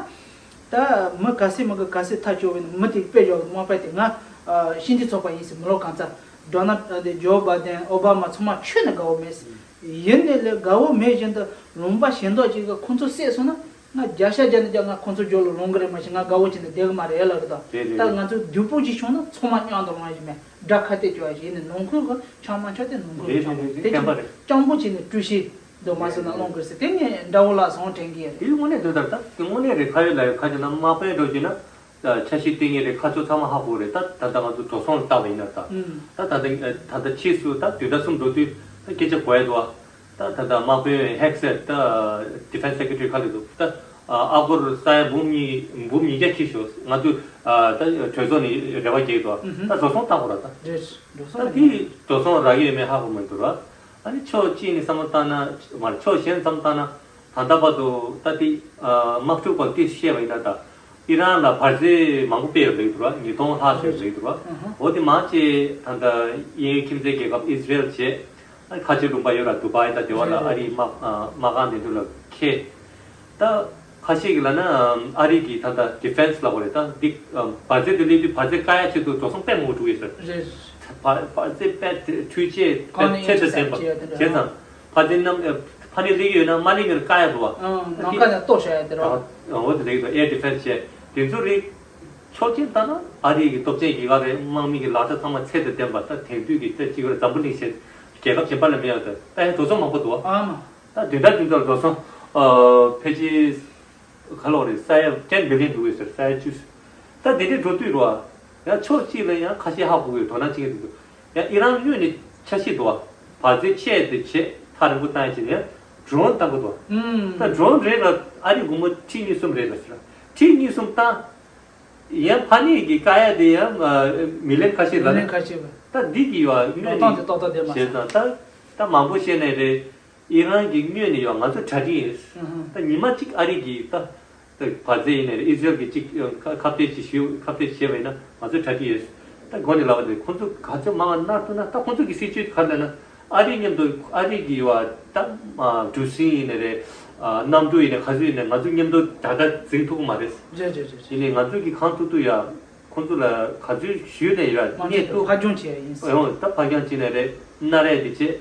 ད་མི་ག་ཚད་མི་གི་ག་ཚད་ཐག་ཆོད་པའི་མི་དེ་དཔེ་བཞག་དམག་དཔོན་དེ་ང་ཤིན་ཏུ་ཚོགས་པ་ཡིན་ཟེར། མི་ལོ་གང་ཚ་ཌོ་ནལ་དེ་ཇོ་བྷ་དན་ཨོ་བྷ་མ་ཚང་མ་ཁྱོན་ནས་དགའ་བོ་མེད་ཟེར། ཡིན་ནའི་ལས་དགའ་བོ་མེད་བཞིན་དུ་ལུང་པ་གཞན་དག་ཅིག་གི་ཁོ་ཚོ་བསད་སོང་ན་ང་བརྒྱ་ཆ་བརྒྱ་ནས་བརྒྱ་ང་ཁོ་ཚོ་རྒྱབ་ལ་ལོང་གི་རེད། མ་གཞི་ང་དགའ་བོ་བྱས་ནས་བསྡད་གི་མ་རེད་ལབ་གི་དང་། རེད་རེད་ད་རེད། ང་ཚོ་སྡུག་པོ་ཅིག་བྱུང་ན་ཚང་མ་མཉམ་དུ་ལོང་ཡ་ཞིག་མེད། དགྲ་ཁ་གཏད་གཅོག་ཡ་ཞིག་ཡིན་ནའི་ནང་ཁུལ་གི་ཆང་མ་ཆོག་དེ་ནང་ཁུལ་གི་རེད་ཆང་རེད་རེད། དེ་བསྟན་པ་རེད། སྤྱང་པོ་བྱས་ནས་བཀྲུ་ཤིས། འདུག་མ་སོང་ན་སློང་དགོས་ཟེར། དེ་ངས་འདྲ་བོ་ལ་སོང་དྲན་གྱི་ཡོད་རེད། དེ་དངོས་གནས་དོན་དག་ད་དངོས་གནས་རེད། ཁ་ཡོད་ལག་ཡོད། ཁ་ཅིག་ན་དམག་དཔོན་འགྲོ་གྱི་ན་ཆ་ཤས་བསྟན་གྱི་རེད། ཁ་ཕྱོགས་ཚང་མ་ཧ་གོ་རེད། ད་ད་ལྟ་ང་ཚོ་འགྲོ་སོང་ལ་བལྟ་བ་ཡིན་ན་ད་ཨུམ། ད་ད་ལྟ་ད་ལྟ་ཕྱིས་སུ་ད་བདུན་ཕྲག་གསུམ་འགྲོ་དུས་ད་སྐད་ཆ་གོ་ཡ་འདུག་ད་ད་ལྟ་དམག་དཔོན་ཧེག་སེད་ད་Defense Secretary་ག་ལ་འདུག་ད་ཨ་སྒོར་ས་ཡ་འབུམ་གཉིས་འབུམ་ཉིས་བརྒྱ་ཁྱེར་ཤོག་ང་ཚོས་ད་གྲོས་ཚོགས་ནས་རེ་བ་རྒྱག་གི་འདུག་ད་འགྲོ་སོང་བཏང་དགོས་ར་ད། རེད། འགྲོ་སོང་ད་རེད། དེ་འགྲོ་སོང་རག་གི་ཡོད་མེད་ཧ་གོ་མི་འདུག་ར། ཨ་ནི་ཕྱོགས་གཅིག་ནས་བསམ་བློ་བཏང་ན་མ་རེད། ཕྱོགས་གཞན་བསམ་བློ་བཏང་ན་ད་ལྟ་བར་དུ་ད་ལྟའི་དམག་འཁྲུག་པ་དེ་བཤད་པ་ཡིན་ན་ད་ཨི་རན་ལ་བར་ཆད་མང་པོ་སྤེལ་ཡོད་རེད་འདུག་ར། ཉིས་སྟོང་ལྷག་ཙམ་རེད་འདུག་ར། འོ་དེ་མང་ཆེ་ད་ལྟ་གཡས་གཡོན་ཁྱིམ་མཚེས་རྒྱལ་ཁབ་ཨི་ཟི་རེལ་བྱས། ཨ་ནི་ཁ་ཆེ་ལུང་པ་ཡོད་ར། དུ་བྷའི་ད་དེ་བ་ལ་ཨ་རིའི་དམག་དམག་ཁང་དེ་ཚོ་ལ་ཁེལ། ད་ཁ་ཤས་ཀྱིས་ལབ་ན་ཨ་རི་གིས་ད་ལྟ་ཌི་ཕེན་སི་ལབ་དགོས་རེད། ད་འདི་འབར་རྫས་དེ་སླེབས་དུས་འབར་རྫས་བཀག་ཡ་ཆེད་དུ་འགྲོ་སོང་དཔེ་མང་པོ་འགྲོ་གི་ཡོད་ས་རེད། རེད། འབར་འབར་རྫས་དཔེ་འཕྲུལ་ཆས་དཔེ་ཚད་དང་ལྡན་པ་བྱས་ཙང་འབར་རྫས་རྣམས་ཕ་དེ་རྣམས་ཕ་ནས་སླེབས་ཀྱི་ཡོད་ན་མ་སླེབས་ཀྱི་ཡོད་ན་བཀག་ཡ་འགྲོ་བ། ཨང་། ནམ་མཁའ་ནས་གཏོར་བྱ་ཡ་དེ་རེད། འོ་དེ་ལེགས་འདུག་ཨེར་ཌི་ཕེན་སི་བྱས་དེ་ཚོ་རིགས་ཕྱོགས་གཅིག་ལྟ་ན་ཨ་རི་གི་སྟོབས་ཆེན་རྒྱལ་ཁབ་རེད། དམག་མི་གི་ལག་ཆ་ཚང་མ་ཚད་དང་ལྡན་པ། ད་དེང་དུས་ཀྱི་ད་གཅིག་པུ་འཛམ་བུ་གླིང་ཞེས་རྒྱལ་ཁབ་གཞན་པ་ལ་མེད་ཡ། ད་ད་ཡང་འགྲོ་སོང་མང་པོ་འདུག་ཨ། ཨ་མ། ད་བདུན་ཕྲག་བདུན་ཕྲག་ལ་འགྲོ་སོང་ཨ་ཕལ་ཆེར་ག་ལོག་རེད། ས་ཡ་ཊེན་བི་ལི་ཡན་འདུག་ཡོད་ཟེར། ས་ཡ་བཅུ། ད་དེ་འདྲའི་འགྲོ་དུས་རོ། ཡང་ཕྱོགས་གཅིག་ལ་ཡང་ཁ་ཤས་ཧ་གོ་གི་དོ་སྣང་བྱེད་ཀྱི་འདུག་ཡང་ཨི་རན་དངོས་ནས་འཆར་གཞི་འདུག་བ། བར་རྫས་ཆེ་དེ་བྱེད་ཐག་རིང་པོ་བཏང་ཡ་བྱས་ནས་ཡང་ཌོ་རོན་བཏང་གི་འདུག་བ། ད་ཌོ་རོན་རེ་ལ་ཨ་རི་སྒོར་མོ་ཁྲི་གཉིས་གསུམ་རེད་ལ་ཟེར། ཁྲི་གཉིས་གསུམ་བཏང་། ཡང་ཕ་ནས་ཀྱི་བཀག་ཡ་དེ་ཡང་མི་ལི་ཡན་ཁ་ཤས་ལ། མི་ལི་ཡན་ཁ་ཤས་ལ། ད་འདི་གི་ཡོད་དངོས་ནས་ཏོག་ཏོག་ཏོག་ཏོག་བསྡད་མ་བྱས་ཙང་ད་ད་མང་པོ་བཤད་ནས་རེད། ཨི་རན་གྱི་དངོས་ནས་ཡོད་ང་ཚོ་གྲ་སྒྲིག་ཡིན། ད་ཉི་མ་གཅིག་ཨ་རི་གི་ད་ད་བར་རྫས་ཡིན་ནའི་རེད། ཨི་ཟི་རེལ་གྱི་གཅིག་ཁ་ཁ་གཏད་ཅིག་ཞུ་ཁ་གཏད་བྱས་པ་ཡིན་ན་ང་ཚོ་གྲ་སྒྲིག་ཡོད། ད་འགོ་ནས་ལབ་པ་དེ་ཁོང་ཚོ་ག་ཚོད་མང་བ་མནར་ཐུབ་ན། ད་ཁོང་ཚོ་གི་སྲིད་ཇུས་ག་རེ་ལབ་ན། ཨ་རི་མཉམ་དུ་ཨ་རི་གི་ཡོད་ད་གྲུ་གཟིངས་ཡིན་ནའི་རེད། གནམ་གྲུ་ཡིན་ནའི་ག་ཚོད་ཡིན་ནའི་ང་ཚོ་མཉམ་དུ་དྲ་དྲ་འཛིང་ཐུབ་ཀྱི་མ་རེད། རེད་རེད་རེད། ཡིན་ནའི་ང་ཚོ་གི་གང་ཐུབ་ཐུབ་ཡ། ཁོང་ཚོ་ལ་ག་ཚོད་ཞུས་ནས་ཡོད་མ་གནས་འདུག་ཕར་འགྱངས་བྱས་ཡིན་ཟེར། ཡང་ད་ཕར་འགྱངས་བྱས་ནས་རེད། སྣ་རལ་དེ་བྱས།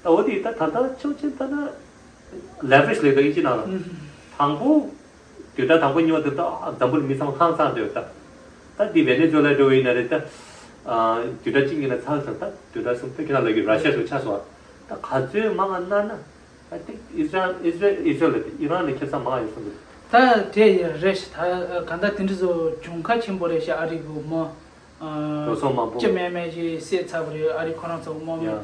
ད་འོ་དེ་ད་ད་ལྟ་ཆོག་མཆན་ལྟ་ན་ལེ་བ་རེ་ཇི་ལབ་ད་ཨིན་ཇི་ནང་ལ། དང་པོ་དུས་ད་དང་པོ་གཉིས་པ་དེ་ད་འཛམ་བུ་གླིང་མི་ཚང་མ་ཧང་སངས་བསྡད་ཡོད་ད། ད་འདི་ཝེ་ནེ་ཛུ་ཝེ་ལ་འགྲོ་བ་ཡིན་ན་རེད་ད། དུས་ད་གཅིག་ཉིན་ལ་ཚར་སོང་ད་དུས་ད་གསུམ་ད་ཁྱེད་རང་ལ་གི་ར་ཤ་ཚོ་ཆགས་སོང་ད། ག་ཚོད་མང་ང་མནར་ན། ཨ་ཏི་ཨི་སི་རལ་ཨི་སི་རལ་ཨི་སི་རལ་ལ་ཏི་ཨི་རན་ལ་ཁེ་ས་མང་ཡོད་སོང་གི། ད་དེ་རེད་ཤག་ད་ག་འདྲ་དེ་འདྲ་བཟོ་གྱོང་ཁ་ཆེན་པོ་རེད་ཤག་ཨ་རི་གི་མི་འགྲོ་སོང་མང་པོ་ཅི་མེད་མེད་ཅིག་བསད་ཚར་བ་རེད། ཨ་རི་ཁོ་རང་ཚོ་དམག་མི་ཡ་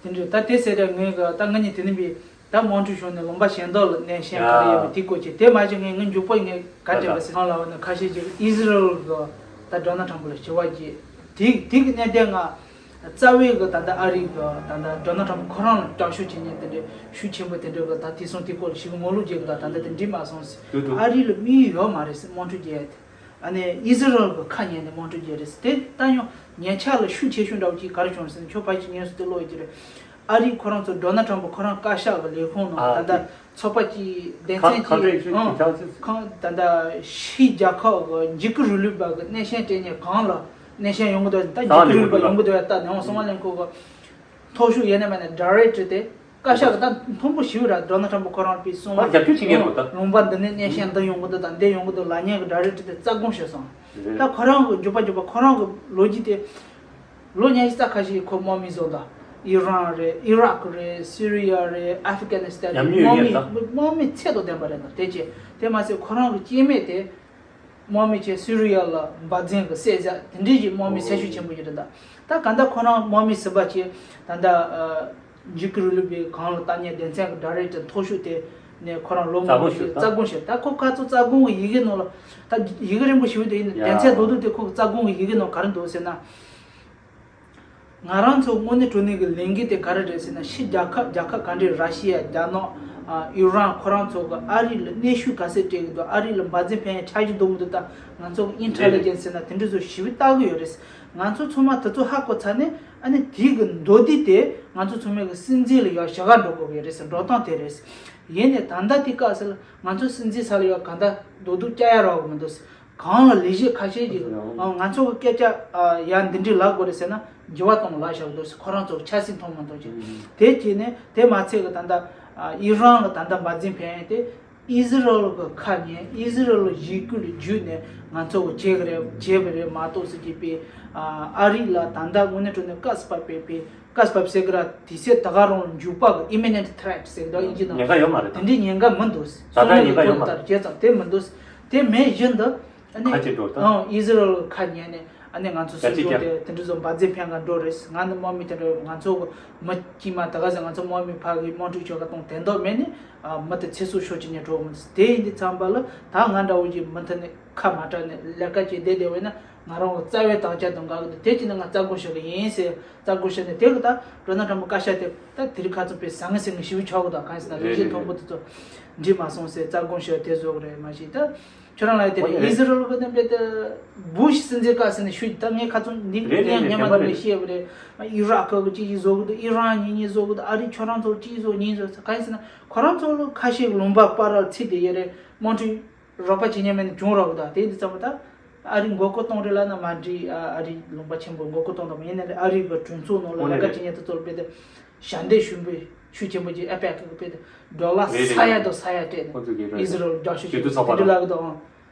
དེ་འདྲ་ད་དེ་ཟེར་ཡ་ངས་གི་ད་ང་གཉིས་དེ་ནས་བི་ད་དམངས་ཁྲོད་གཞུང་ནས་ལུང་པ་གཞན་དག་ལ་གནས་ཤན་ག་རེ་ཡོད་པ་དེ་སྐོར་ཅིག་དེ་མ་གཞི་ངས་ངའི་མགྱོགས་པོ་ངས་ག་དྲན་པ་ཟེར་ན་ལ་བ་ནི་ཁ་ཤས་ཅིག་ཨི་སི་རལ་གི་ད་ཌོ་ནལ་ཊམ་ཕ་ལ་ཞི་བ་རྒྱས་དེ་དེ་གི་གནད་དོན་ང་རྩ་བའི་གི་ད་ལྟ་ཨ་རི་གི་ད་ལྟ་ཌོ་ནལ་ཊམ་ཕ་ཁོ་རང་ལ་སྐྱོན་ཤུགས་བྱེད་མཁན་དེ་འདྲའི་ཤུགས་ཆེན་པོ་དེ་འདྲ་གི་ད་དེ་སོང་དེ་སྐོར་ལ་ཞིབ་ངོ་ལོག་བྱེད་གི་ད་ད་ལྟ་དེ་འགྲིག་མ་སོང་ཟེར། ཨ་རི་ལ་དམིགས་ཡུལ་ཡོད་མ་རེད་ཟེར་དམངས་ཁྲོད་རྒྱས་དེ། ཨ་ནི་ཨི་ཟི་རལ་གི་ཁ་ཉན་ནས་དམངས་ཁྲོད་རྒྱས་རེད་ཟེར་དེ་ལྟ་ཡང་ཉེ་ཆར་ལ་ཤུགས་ཆེ་ཤོས་འདྲ་བོ་ཅིག་ག་རེ་བྱུང་ཟེར་ན་ཁྱོད་ཕལ་ཆེར་ཉན་སོང་དེ་ཀློག་ཡོད་ཀྱི་རེད། ཨ་རི་ཁོ་རང་ཚོ་ཌོ་ནལ་ཊམ་ཕ་ཁོ་རང་བཀའ་ཤག་གི་ལས་ཁུངས་ནང་ད་ལྟ་ཚོགས་པ་གཅིག་སྡེ་ཚན་གཅིག་ཁང་ཁང་ཁང་ད་ལྟ་ཕྱིའི་རྒྱལ་ཁབ་གི་འཇིགས་སྐུལ་རིང་ལུགས་པ་གི་གནས་ཆེན་སྤྲད་མཁན་གང་ལ་གནས་ཆེན་ཡོང་གི་འདུག་ད་འཇིགས་སྐུལ་རིང་ལུགས་པ་ཡོང་གི་འདུག་ཡ་ད་ནང་སྲུང་བ་ལེན་ཁུལ་གི་མཐོ་ཤོས་ཡིན་ན་མིན་ན་ཌའི་རེག་ཊར་དེ་བཀའ་ཤག་གི་ད་མཐོན་པོ་ཞིག་ར་ཌོ་ནལ་ཊམ་ཕ་ཁོ་རང་པའི་གསུང་བ་རྒྱབ་སྐྱོར་བྱེད་མཁན་རེད་ད། ལུང་པ་འདི་ནས་གནས་ཆེན་འདི་ཡོང་གི་འདུག་ད་འདི་ཡོང་གི་འདུག་ལབ་མཁན་གི་ཌའི་རེག་ཊར་དེ་རྩ་དགོངས་ཞུས་སོང་། རེད། ད་ཁོ་རང་གི་རྒྱུག་པ་རྒྱུག་པ་ཁོ་རང་གི་ལོ་རྒྱུས་དེ། ལོ་ཉི་ཤུ་རྩ་ཁ་ཤས་ཁོ་དམག་མི་བཟོ་ད། ཨི་རན་རེད། ཨི་རག་རེད། སི་རི་ཡ་རེད། ཨ་ཕི་ག་ནི་སི་ཐན་རེད། ཉམས་མྱོང་དམག་ཡོད་མི་ད། དམག་མི་ཚད་དང་ལྡན་པ་རེད་ད། དེ་ཅི། དེ་མ་ཟད་ཁོ་རང་གི་སྐྱེ་དམན་དེ། དམག་མི་ཆེ་སི་རི་ཡ་ལ་འབར་རྫུན་གི་བསད་བཞག་དེ་འདྲའི་ཞིག་དམག་མི་ཚད་ཤུགས་ཆེན་པོ་ཡོད་རེད་ད། ད་ག་འདྲ་ཁོ་རང་དམག་མི་ཟིན་པ་ཆེ་ད་ལྟ། འཇིགས་སྐུལ་རིང་ལུགས་པའི་གང་ལ་ལྟ་ཉན་སྡེ་ཚན་གྱི་ཌའི་རེག་ཊར་མཐོ་ཤོས་དེ་ནས་ཁོ་རང་ལོ་རྩ་དགོངས་ཞུས་ད། རྩ་དགོངས་ཞུས་ད་ཁོ་ཁ་ཚོ་རྩ་དགོངས་ཀྱི་ཡི་གེ་ནང་ལ་ད་ཡི་གེ་རིང་པོ་ཞིག་དེ་ཡིན་ཡ། སྡེ་ཚན་མདོར་བསྡུས་དེ་ཁོ་གི་རྩ་དགོངས་ཀྱི་ཡི་གེ་ནང་ག་རེ་འདུག་ཟེར་ན། ང་རང་ཚོ་དངོས་གནས་དྲང་གནས་ཀྱི་ལས་འགན་དེ་ག་རེ་རེད་ཟེར་ན་ཕྱི་རྒྱལ་ཁབ་རྒྱལ་ཁབ་ག་འདྲས་ར་ཤི་ཡ་རྒྱ་ནག་ཨ་ཨི་རན་ཁོ་རང་ཚོ་གི་ཨ་རི་ལ་གནོན་ཤུགས་ག་ཚད་སྤྲད་ཀྱི་འདུག་ཨ་རི་ལ་འབར་རྫུན་ཕན་ཡ་ཆགས་ཀྱི་འདུག་མི་འདུག་ད་ང་ཚོ་གི་ཨིན་ཊེ་ལི་ཇེན་སི་ཟེར་ན་དེ་འདྲ་ཚོ་ཞིབ་ལྟ་གི་ཡོད་རེད། ང་ཚོ་ཚང་མ་དེ་ཚོ་ཧ་གོ་ཚར་ནས། ཨ་ནི་དེའི་གི་མདོར་བསྡུས་དེ་ང་ཚོ་ཚང་མའི་གི་སྲིད་འཛིན་ལ་ཡང་བྱ་དགའ་འགྲོ་དགོས་ཀྱི་རེད་ཟེར་འགྲོ་སྟངས་དེ་རེད། ཡིན་ནའི་ད་ལྟ་དེ་སྐབས་སུ་ལ་ང་ཚོ་སྲིད་འཛིན་ས་ལ་ཡང་གང་ལྟར་རྡོག་རྡོག་བཅག་ཡ་རག་གི་མི་འདུག་གང་ལ་ལས་བྱེད་ཁ་ཤས་ཀྱིས་ང་ཚོ་གི་སྐད་ཆ་ཡ་འདི་འདྲའི་ལབ་དགོས་རེད་ཟེར་ན་འགྱུར་བ་གཏོང་ལབ་བཞག་གི་འདུག་ཁོ་རང་ཚོ་ཆབ་སྲིད་མཐོང་མི་འདུག་ཅིང་། དེ་བྱས་ནས་དེ་མ་ཚད་གི་ད་ལྟ་ཨི་རན་ལ་ད་ལྟ་འབར་རྫུན་ཕན་ཡ་དེ། ཨི་ཟི་རལ་གི་ཁ་ཉན། ཨི་ཟི་རལ་ལ་འཇིགས་སྐུལ་བརྒྱུད་ནས་ང་ཚོ་གི་བྱེད་གི་རེད་བྱེད་པ་རེད་མ་གཏོགས་ཟེར་གྱི་པའི་ཨ་རི་ལ་ད་ལྟ་དངོས་གནས་དྲང་གནས་བཀའ་སྤར་པའི་པའི་བཀའ་སྤར་ཟེར་གི་ར་དེ་ཚེ་ད་ག་རང་ལ་འཇུག་པ་གི་imminent threat ཟེར་གི་འདུག་ཨིན་ཇི་ནང་ཉེན་ཁ་ཡོད་མ་རེད་ད། དེ་འདྲའི་ཉེན་ཁ་མི་འདུག་ད་ལྟ་ཉེན་ཁ་ཡོད་མ་རེད། བྱས་ཙང་དེ་མི་འདུག་དེ་མེད་བཞིན་དུ་ཨ་ནི་ཁ་ཅིག་འགྲོ་ད། ཨང་ཨི་ཟི་རལ་གི་ཁ་ཉན་ནས། ཨ་ནི་ང་ཚོ་རྒྱ་སྲིད་སྲིད་སྐྱོང་ཀྱང་དེ་འདྲ་བཟོ་འབར་རྫས་འཕེན་ག་འགྲོ་རེད། ང་ནི་དམག་མི་དེ་འདྲ་ང་ཚོ་གི་མི་དཀྱུས་མ་ད་ག་ཟེ་ང་ཚོ་དམག་མི་ཕ་གི་དམག་འཁྲུག་ཆོ་ག་གཏོང་དེ་མདོག་མེད་ནི་མི་དེ་ཚེ་སྲོག་ཤོར་ཅིག་ནས་འགྲོ་མི་དེ་ཡིན་དུས་ཙམ་པ་ལ་ད་ང་འདྲ་བོ་ཅིག་མུ་མཐུད་ནས་ཁ་མ་གྲགས་ནས་ལས་ཀ་བྱེད་བསྡད་བསྡད་བས་ན་ང་རང་གི་རྩ་བའི་དམ་བཅའ་དང་འགལ་གི་འདུག་དེ་ཅི་ནས་ང་རྩ་དགོངས་ཞུ་གི་ཡིན་ཟེར་རྩ་དགོངས་ཞུ་ནས་དེ་གི་ད་ཌོ་ནལ་ཊམ་ཕ་བཀའ་ཤག་དེ་ད་དེ་རིང་ཁ་ཚོ་པའི་ཟང་ངེ་ཟིང་ངེ་ཞིབ་ཆོག་གི་ད་གང་ཟེར་ན་རིགས་གཞན་མཐོན་པོ་དེ་ཚོ་འགྲིག་མ་སོང་ཟེར་རྩ་དགོངས་ཞུ་དེ་བཟོ་གི་རེད་མ་གཞི་ད། ཁྱོད་རང་ལ་དེ་རེད། ཨི་ཟི་རལ་གི་གནས་བབ་དེ་བུ་ཤི་སྲིད་འཛིན་སྐབས་སུ་ནས་ཤུལ་ད་ངས་ཁ་ཚོན་འདི་རེད་རེད་ངས་རེད། ཉན་མ་བདེན་པ་ནས་རེད། ཤེས་པ་རེད། ཨི་རག་གི་ཅི་ཡིས་བཟོ་གི་འདུག་ཨི་རན་ཉིན་ཉིན་བཟོ་གི་འདུག་ཨ་རི་ཁྱོད་རང་ཚོར་ཅི་ཡིས་བཟོ་ཉིན་བཟོ་ཟེར་གང་ཡིན་ཟེར་ན་ཁོ་རང་ཚོ་ལ་ཁ་ཤས་ལུང་པ་སྤར་ར་ཚིག་དེ་ཡོད་རེད། དམངས་ཁྲོད་རོགས་པ་བྱེད་མཁན་མེད་ན་གྱོང་རག་གི་འདུག་དེ་འདི་ཙམ་པ་ད་ཨ་རི་མགོ་སྐོར་གཏོང་རེད་ལབ་ན་མ་འགྲིག་ཨ་ཨ་རི་ལུང་པ་ཆེན་པོ་མགོ་སྐོར་གཏོང་དང་མ་ཡིན་ན་རེད་ཨ་རི་གི་གྲོས་ཚོགས་ནང་ལ་ལས་ཀ་བྱེད་མཁན་དེ་ཚོར་དཔེ་དེ་ཞབས་འདེགས་ཞུ་འབུལ་ཤུགས་ཆེན་པོ་ཅིག་ཨེ་ཕེག་གི་དཔེ་དེ་ཌོ་ལར་རེད་རེད། ས་ཡ་དང་ས་ཡ་སྤྲད་ནས་ཁོང་ཚོ་གི་རེད། ཨི་ཟི་རལ་རྒྱབ་སྐྱོར་ཞུ་ཞུ་དུས་ཚོགས་པ་དེ་འདྲ་ལ་ལབ་གི་འདུག་ཨང་།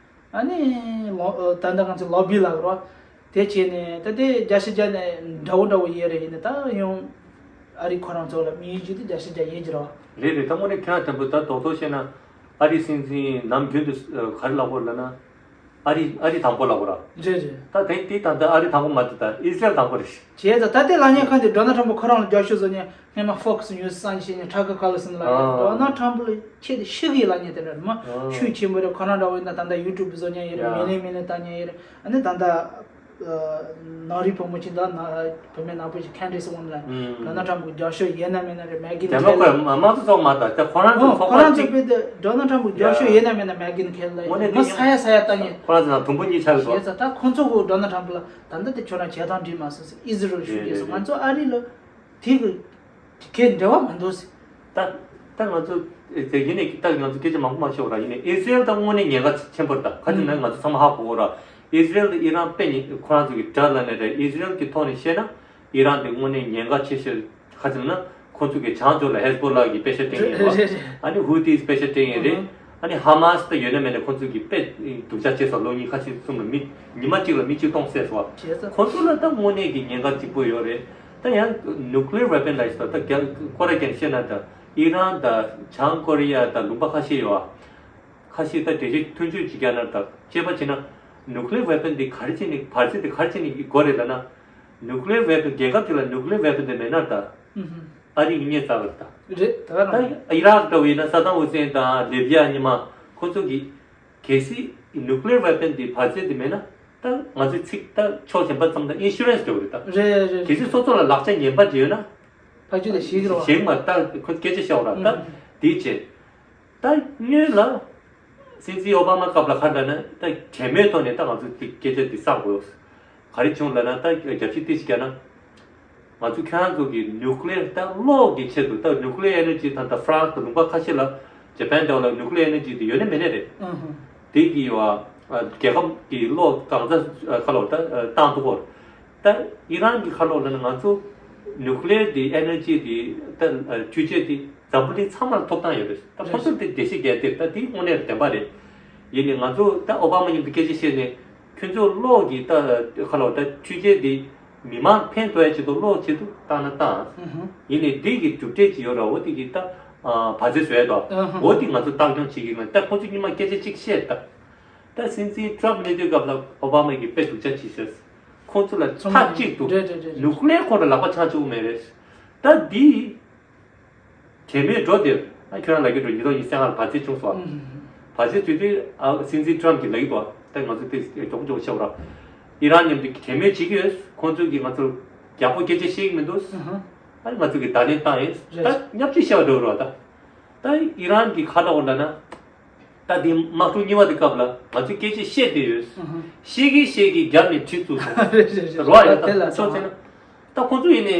ཨ་ནི་ལོ་ད་ལྟ་ང་ཚོ་ལོ་བི་ལབ་རོ། དེ་བྱས་ནས་ད་ལྟའི་རྒྱལ་སྤྱི་རྒྱ་ནས་འདྲ་བོ་འདྲ་བོ་ཡོད་རེད་ཡིན་ན་ད་ཡང་ཨ་རི་ཁོ་རང་ཚོ་ལ་དམིགས་ཡུལ་གཅིག་དེ་རྒྱལ་སྤྱི་རྒྱ་ཡིན་གྱི་རོ། རེད་རེད། ད་དངོས་གནས་ཁྱེད་རང་དྲན་པོ་ད་རྡོག་རྡོག་བཤད་ན་ཨ་རིའི་སྲིད་འཛིན་ནམ་རྒྱུན་དུ་ག་རེ་ལབ་དགོས་ལབ་ན། ཨ་རི་ཨ་རི་དང་པོ་ལབ་དགོས་ར། རེད་རེད། ད་དེ་དེ་ད་ལྟ་ཨ་རི་དང་པོ་མ་རེད་ད་ཨི་སི་རལ་དང་པོ་རེད། བྱས་ཙང་ད་ལྟའི་ལབ་མཁན་ཁ་འདི་ཌོ་ནལ་ཊམ་ཕ་ཁོ་རང་ལ་རྒྱབ་སྐྱོར་བཟོ་མཁན་སྔོན་མ་ཧྥོག་སི་ཉུ་སི་སང་ཞིག་ནས་ཁྲ་ཁ་ཁ་ལ་སིན་ལ་ཨ། ཌོ་ནལ་ཊམ་ཕ་ལ་ཁྱེད་དེ་ཤི་གི་ལབ་མཁན་དེ་འདྲ་རེད་མ། ཨ། ཤུགས་ཆེན་པོ་རེད། ཁོ་རང་འདྲ་བོ་ཡིན་ན་ད་ལྟ་ཡུ་ཊུབ་བཟོ་མཁན་ཡིན་རེད། ཡ། མི་ལེ་མི་ལེ་ལྟ་མཁན་ཡིན་རེད། ཨ་ནི་ད་ལྟ་ནང་རིག་བུ་མོ་ཆེན་དང་ན་བུད་མེད་ནག་པོ་ཞིག་ཁན་ཌི་སི་ཝོན་ལ་ཨུམ། ཌོ་ནལ་ཊམ་ཕ་གི་རྒྱབ་སྐྱོར་ཡོད་ན་མེད་ན་རེད། མེག་གིན་དེ་མ་ཁེ་ལི། ཁོས་མ་མ་གཏོགས་ཚོགས་མ་ད་ད་ཁོ་རང་ཚོ་ཨོ་ཚོགས་ཁོ་པ་རང་ཚོ་ཅིག་དཔེ་དེ་ཌོ་ནལ་ཊམ་ཕ་གི་རྒྱབ་སྐྱོར་ཡ། ཡོད་ན་མེད་ན་མེག་གིན་ཁེ་ལི་དངོས་གནས་མ་དེ་ས་ཡ་ས་ཡ་ལྟ་མཁན། ཁོ་རང་ཚོ་ནང་དུམ་བུ་གཉིས་ཆགས་ཀྱི་འདུག་བྱས་ཙང་ད་ཁོ་ཚོ་གི་ཌོ་ནལ་ཊམ་ཕ་ལ་ད་ལྟ་དེ་ཁྱོད་རང་བྱེད་སྟངས་འགྲིག་མ་སོང་ཟེར་ཨི་ཟི་རལ་ཞུ་རེད་རྒྱུ་སོང་རེད་ང་རེད། ཚོ་ཨ་རི་ལ་དེ་གི་གལ་འབྲེལ་བ་མི་འདུག་ཟེར། ད་ད་ང་ཚོ་དེ་ཡིན་ནའི་ད་ང་ཚོ་སྐད་ཆ་མང་པོ་མ་ཤོད་ར། ཡིན་ནའི་ཨི་སི་རལ་ད་དངོས་གནས་ཉེན་ཁ་ཆེན་པོ་རེད། ད་ག་ཅི་ན་ང་ཚོ་ཚང་མ་ཧ་གོ་གོ་ར། ཨི་སི་རལ་དང་ཨི་རན་དཔེ་ཉེ་ཁོ་རང་ཚོ་གི་དགྲ་ལབ་ནའི་རེད། ཨི་སི་རལ་གི་ཐོག་ནས་བཤད་ན་ཨི་རན་དེ་དངོས་གནས་ཉེན་ཁ་ཆེ་ཤོས་ག་ཅི་ན་ཁོ་ཚོ་གི་བྱང་ཕྱོགས་ལ་ཧེ་ཟ་བྷོ་ལ་གི་དཔེ་ཆ་སྤྲད་མཁན་རེད་པ། རེད་རེད། ཨ་ནི་ཧུ་ཏིས་དཔེ་ཆ་སྤྲད་མཁན་རེད། ཨ་ནི་ཧ་མ་སི་ད་ཡོད་ན་མེད་ན་ཁོ་ཚོ་གི་དཔེ་སྡུག་ཅག་བྱས་སོང་། ལོ་གཉིས་ཁ་ཤས་གསུམ་ལ་མི་ཉི་མ་གཅིག་ལ་མི་གཅིག་སྟོང་བསད་སོང་བ། བྱས་ཙང་ཁོ་ཚོ་ལ་ད་དངོས་གནས་ཀྱི་ཉེན་ཁ་གཅིག་པོ་ཡོད་རེད། ད་ཡང་nuclear weapon་ལ་ཞིག་ད་ད་རྒྱ་ཀོ་ར་ཀན་བཤད་ན་ད་ ཨི་རན་དང་བྱང་ཀོ་རི་ཡ་དང་ལུང་པ་ཁ་ཤས་ཡོད་ཨ། ཁ་ཤས་ད་འབྲེལ་མཐུན་འཇུག་བྱེད་རྒྱུ་ན་ད་དཔྱད་པ་བྱས་ན་ནུ་ཀི་ལེར་ཝེ་པན་དེ་ག་རེ་བྱས་ནས་བར་ཆད་དེ་ག་རེ་བྱས་ནས་དགོས་རེད་ལབ་ན། ནུ་ཀི་ལེར་ཝེ་པན་རྒྱལ་ཁབ་ཅིག་ལ་ནུ་ཀི་ལེར་ཝེ་པན་དེ་མེད་ན་ད་ཨུ་ཧུ། ཨ་རི་གིས་རྙེད་ཚར་བ་རེད་ད། རེད་ད་ག་རང་། ད་ཨི་རག་འདྲ་བོ་ཡིན་ན་ས་དམ་ཧུ་སེན་དང་ལི་བི་ཡ་གཉིས་མ་ཁོ་ཚོ་གིས་གལ་སྲིད་ནུ་ཀི་ལེར་ཝེ་པན་དེ་བར་ཆད་དེ་མེད་ན་ད་ང་ཚོའི་ཚིག་ད་ཕྱོགས་གཞན་པ་ཙམ་ད་ཨིན་ཤུ་རན་སི་འདྲ་བོ་རེད་ད། རེད་རེད། གལ་སྲིད་སོ་སོ་ལ་ལག་ཆ་ངན་པ་ཅིག་ཡོད་ན། ཕ་ཆུ་ལ་ཞིག་རོ། ཞིག་མ་ད་ཁོ་སྐད་ཆ་བཤད་ར་ད། ཨུ་ཧུ། དེའི་ཆེད། ད་སྔོན་ལ་སྲིད་འཛིན་ཨོ་བྷ་མ་སྐབས་ལ་ཁ་འདྲ་ན་ད་གྲོས་མོལ་ཐོག་ནས་ད་ང་ཚོ་དེ་སྐད་ཆ་དེ་བསམ་དགོས། ག་རེ་བྱུང་ལབ་ན་ད་རྒྱབ་ཕྱི་ཏིས་བརྒྱབ་ན། ང་ཚོ་ཁྱེད་རང་ཚོ་གི་ནུ་ཀི་ལེར་ད་གློག་གི་ཆེད་དུ་ད་ནུ་ཀི་ལེར་ཨེ་ནར་ཇི་ད་ད་ཧྥ་རན་སི་དང་ལུང་པ་ཁ་ཤས་ལ་ཇ་པན་འདྲ་བོ་ལ་ནུ་ཀི་ལེར་ཨེ་ནར་ཇི་དེ་ཡོད་ནི་མེད་ནི་རེད། ཨུ་ཧུ། དེ་གི་ཡོད་ཨ། རྒྱལ་ཁབ་ཀྱི་གློག་གང་ཚ་ཁ་ལོ་ད་བཏང་ཐུབ་གོ། ད་ཨི་རན་གྱི་ཁ་ལོ་ལ་ང་ཚོ་ནུ་ཀི་ལེར་དེ་ཨེ་ནར་ཇི་དེ་ད་འཕྲུལ་ཆས་དེ་འཛམ་བུ་གླིང་ཚང་མར་ཐོབ་ཐང་ཡོད་རེད། ད་ཁོ་ཚོར་དེ་བདེ་སྐྱིད་རྒྱལ་དེབ་ད་དེ་དངོས་གནས་བདེན་པ་རེད། ཡིན་ནའི་ང་ཚོ་ད་ཨོ་བྷ་མ་མཉམ་དུ་སྐད་ཆ་བཤད་ནས་ཁྱོད་ཚོ་གློག་གི་ད་ཁ་ལོ་ད་འཕྲུལ་ཆས་དེ་མི་མང་ཕན་ཐོགས་ཡ་ཆེད་དུ་གློག་ཆེད་དུ་བཏང་ན་བཏང་། ཡིན་ནའི་དེ་གི་གྲུབ་འབྲས་ཅིག་ཡོད་ར་འོ་དེ་གི་ད་བར་ཆད་བཟོ་ཡ་དོ་འོ་དེ་ང་ཚོ་བཏང་སྐྱོང་བྱེད་ཀྱི་ཡོད། ད་ཁོ་ཚོ་གཉིས་མ་སྐད་ཆ་གཅིག་བཤད་ད། ད་སྲིད་འཛིན་ཊྲམ་སླེབས་དུས་སྐབས་ལ་ཨོ་བྷ་མ་གིས་དཔེ་སྡུག་ཅག་བྱས་ཟེར། ཁོང་ཚོ་ལ་ཚོང་མཐའ་གཅིག་ཏུ་རེད་རེད་རེད་རེད། ནུ་ཀི་ལེར་ཁོང་ཚོ་ལག་པ་འཆང་བཅུག་མེད་རེད། ད་འདི་གྲོས་མོལ་འགྲོ་དེར་ཨ་ཁྱོད་རང་ལ་གི་འགྲོ་ཉིས་སྟོང་ཉི་ཤུ་རྩ་ལྔ་ལ་བར་ཆད་བྱུང་སོང་། ཨུམ། བར་ཆད་དུས་དུས་ཨ་སྲིད་འཛིན་ཊྲམ་གྱིས་ལ་གི་འདུག་ད་ང་ཚོ་དེ་མགྱོགས་མགྱོགས་བྱེད་པ་ར། ཨི་རན་མཉམ་དུ་གྲོས་མོལ་བྱེད་ཀྱི་ཡོད། ཁོང་ཚོ་གིས་ང་ཚོར་ཡག་པོ་སྐད་ཆ་བཤད་ཀྱི་མི་འདུག་ཨུ་ཧུ། ཨ་ནི་ང་ཚོ་གིས་བརྡ་ལན་བཏང་ཡིན། རེད། ད་བརྙས་བཅོས་བྱས་པ་འདྲ་བོ་ར་ད། ད་ཨི་རན་གྱི་ཁ་ལོ་ལ་ན། ད་དེ་དམག་འཁྲུག་གཉིས་པ་དེ་སྐབས་ལ་ང་ཚོས་སྐད་ཆ་བཤད་བསྡད་ཡོད། ཨུ་ཧུ། བཤད་ཀྱིན་བཤད་ཀྱིན་རྒྱབ་ནས་ཁྲིད་བཙུགས་སོང་། རེད་རེད་རེད། རོ་ཡ་ད་དེ་ལ་ཕྱོགས་ཚེ་ན། ད་ཁོ་ཚོ་ཡིན་ནས་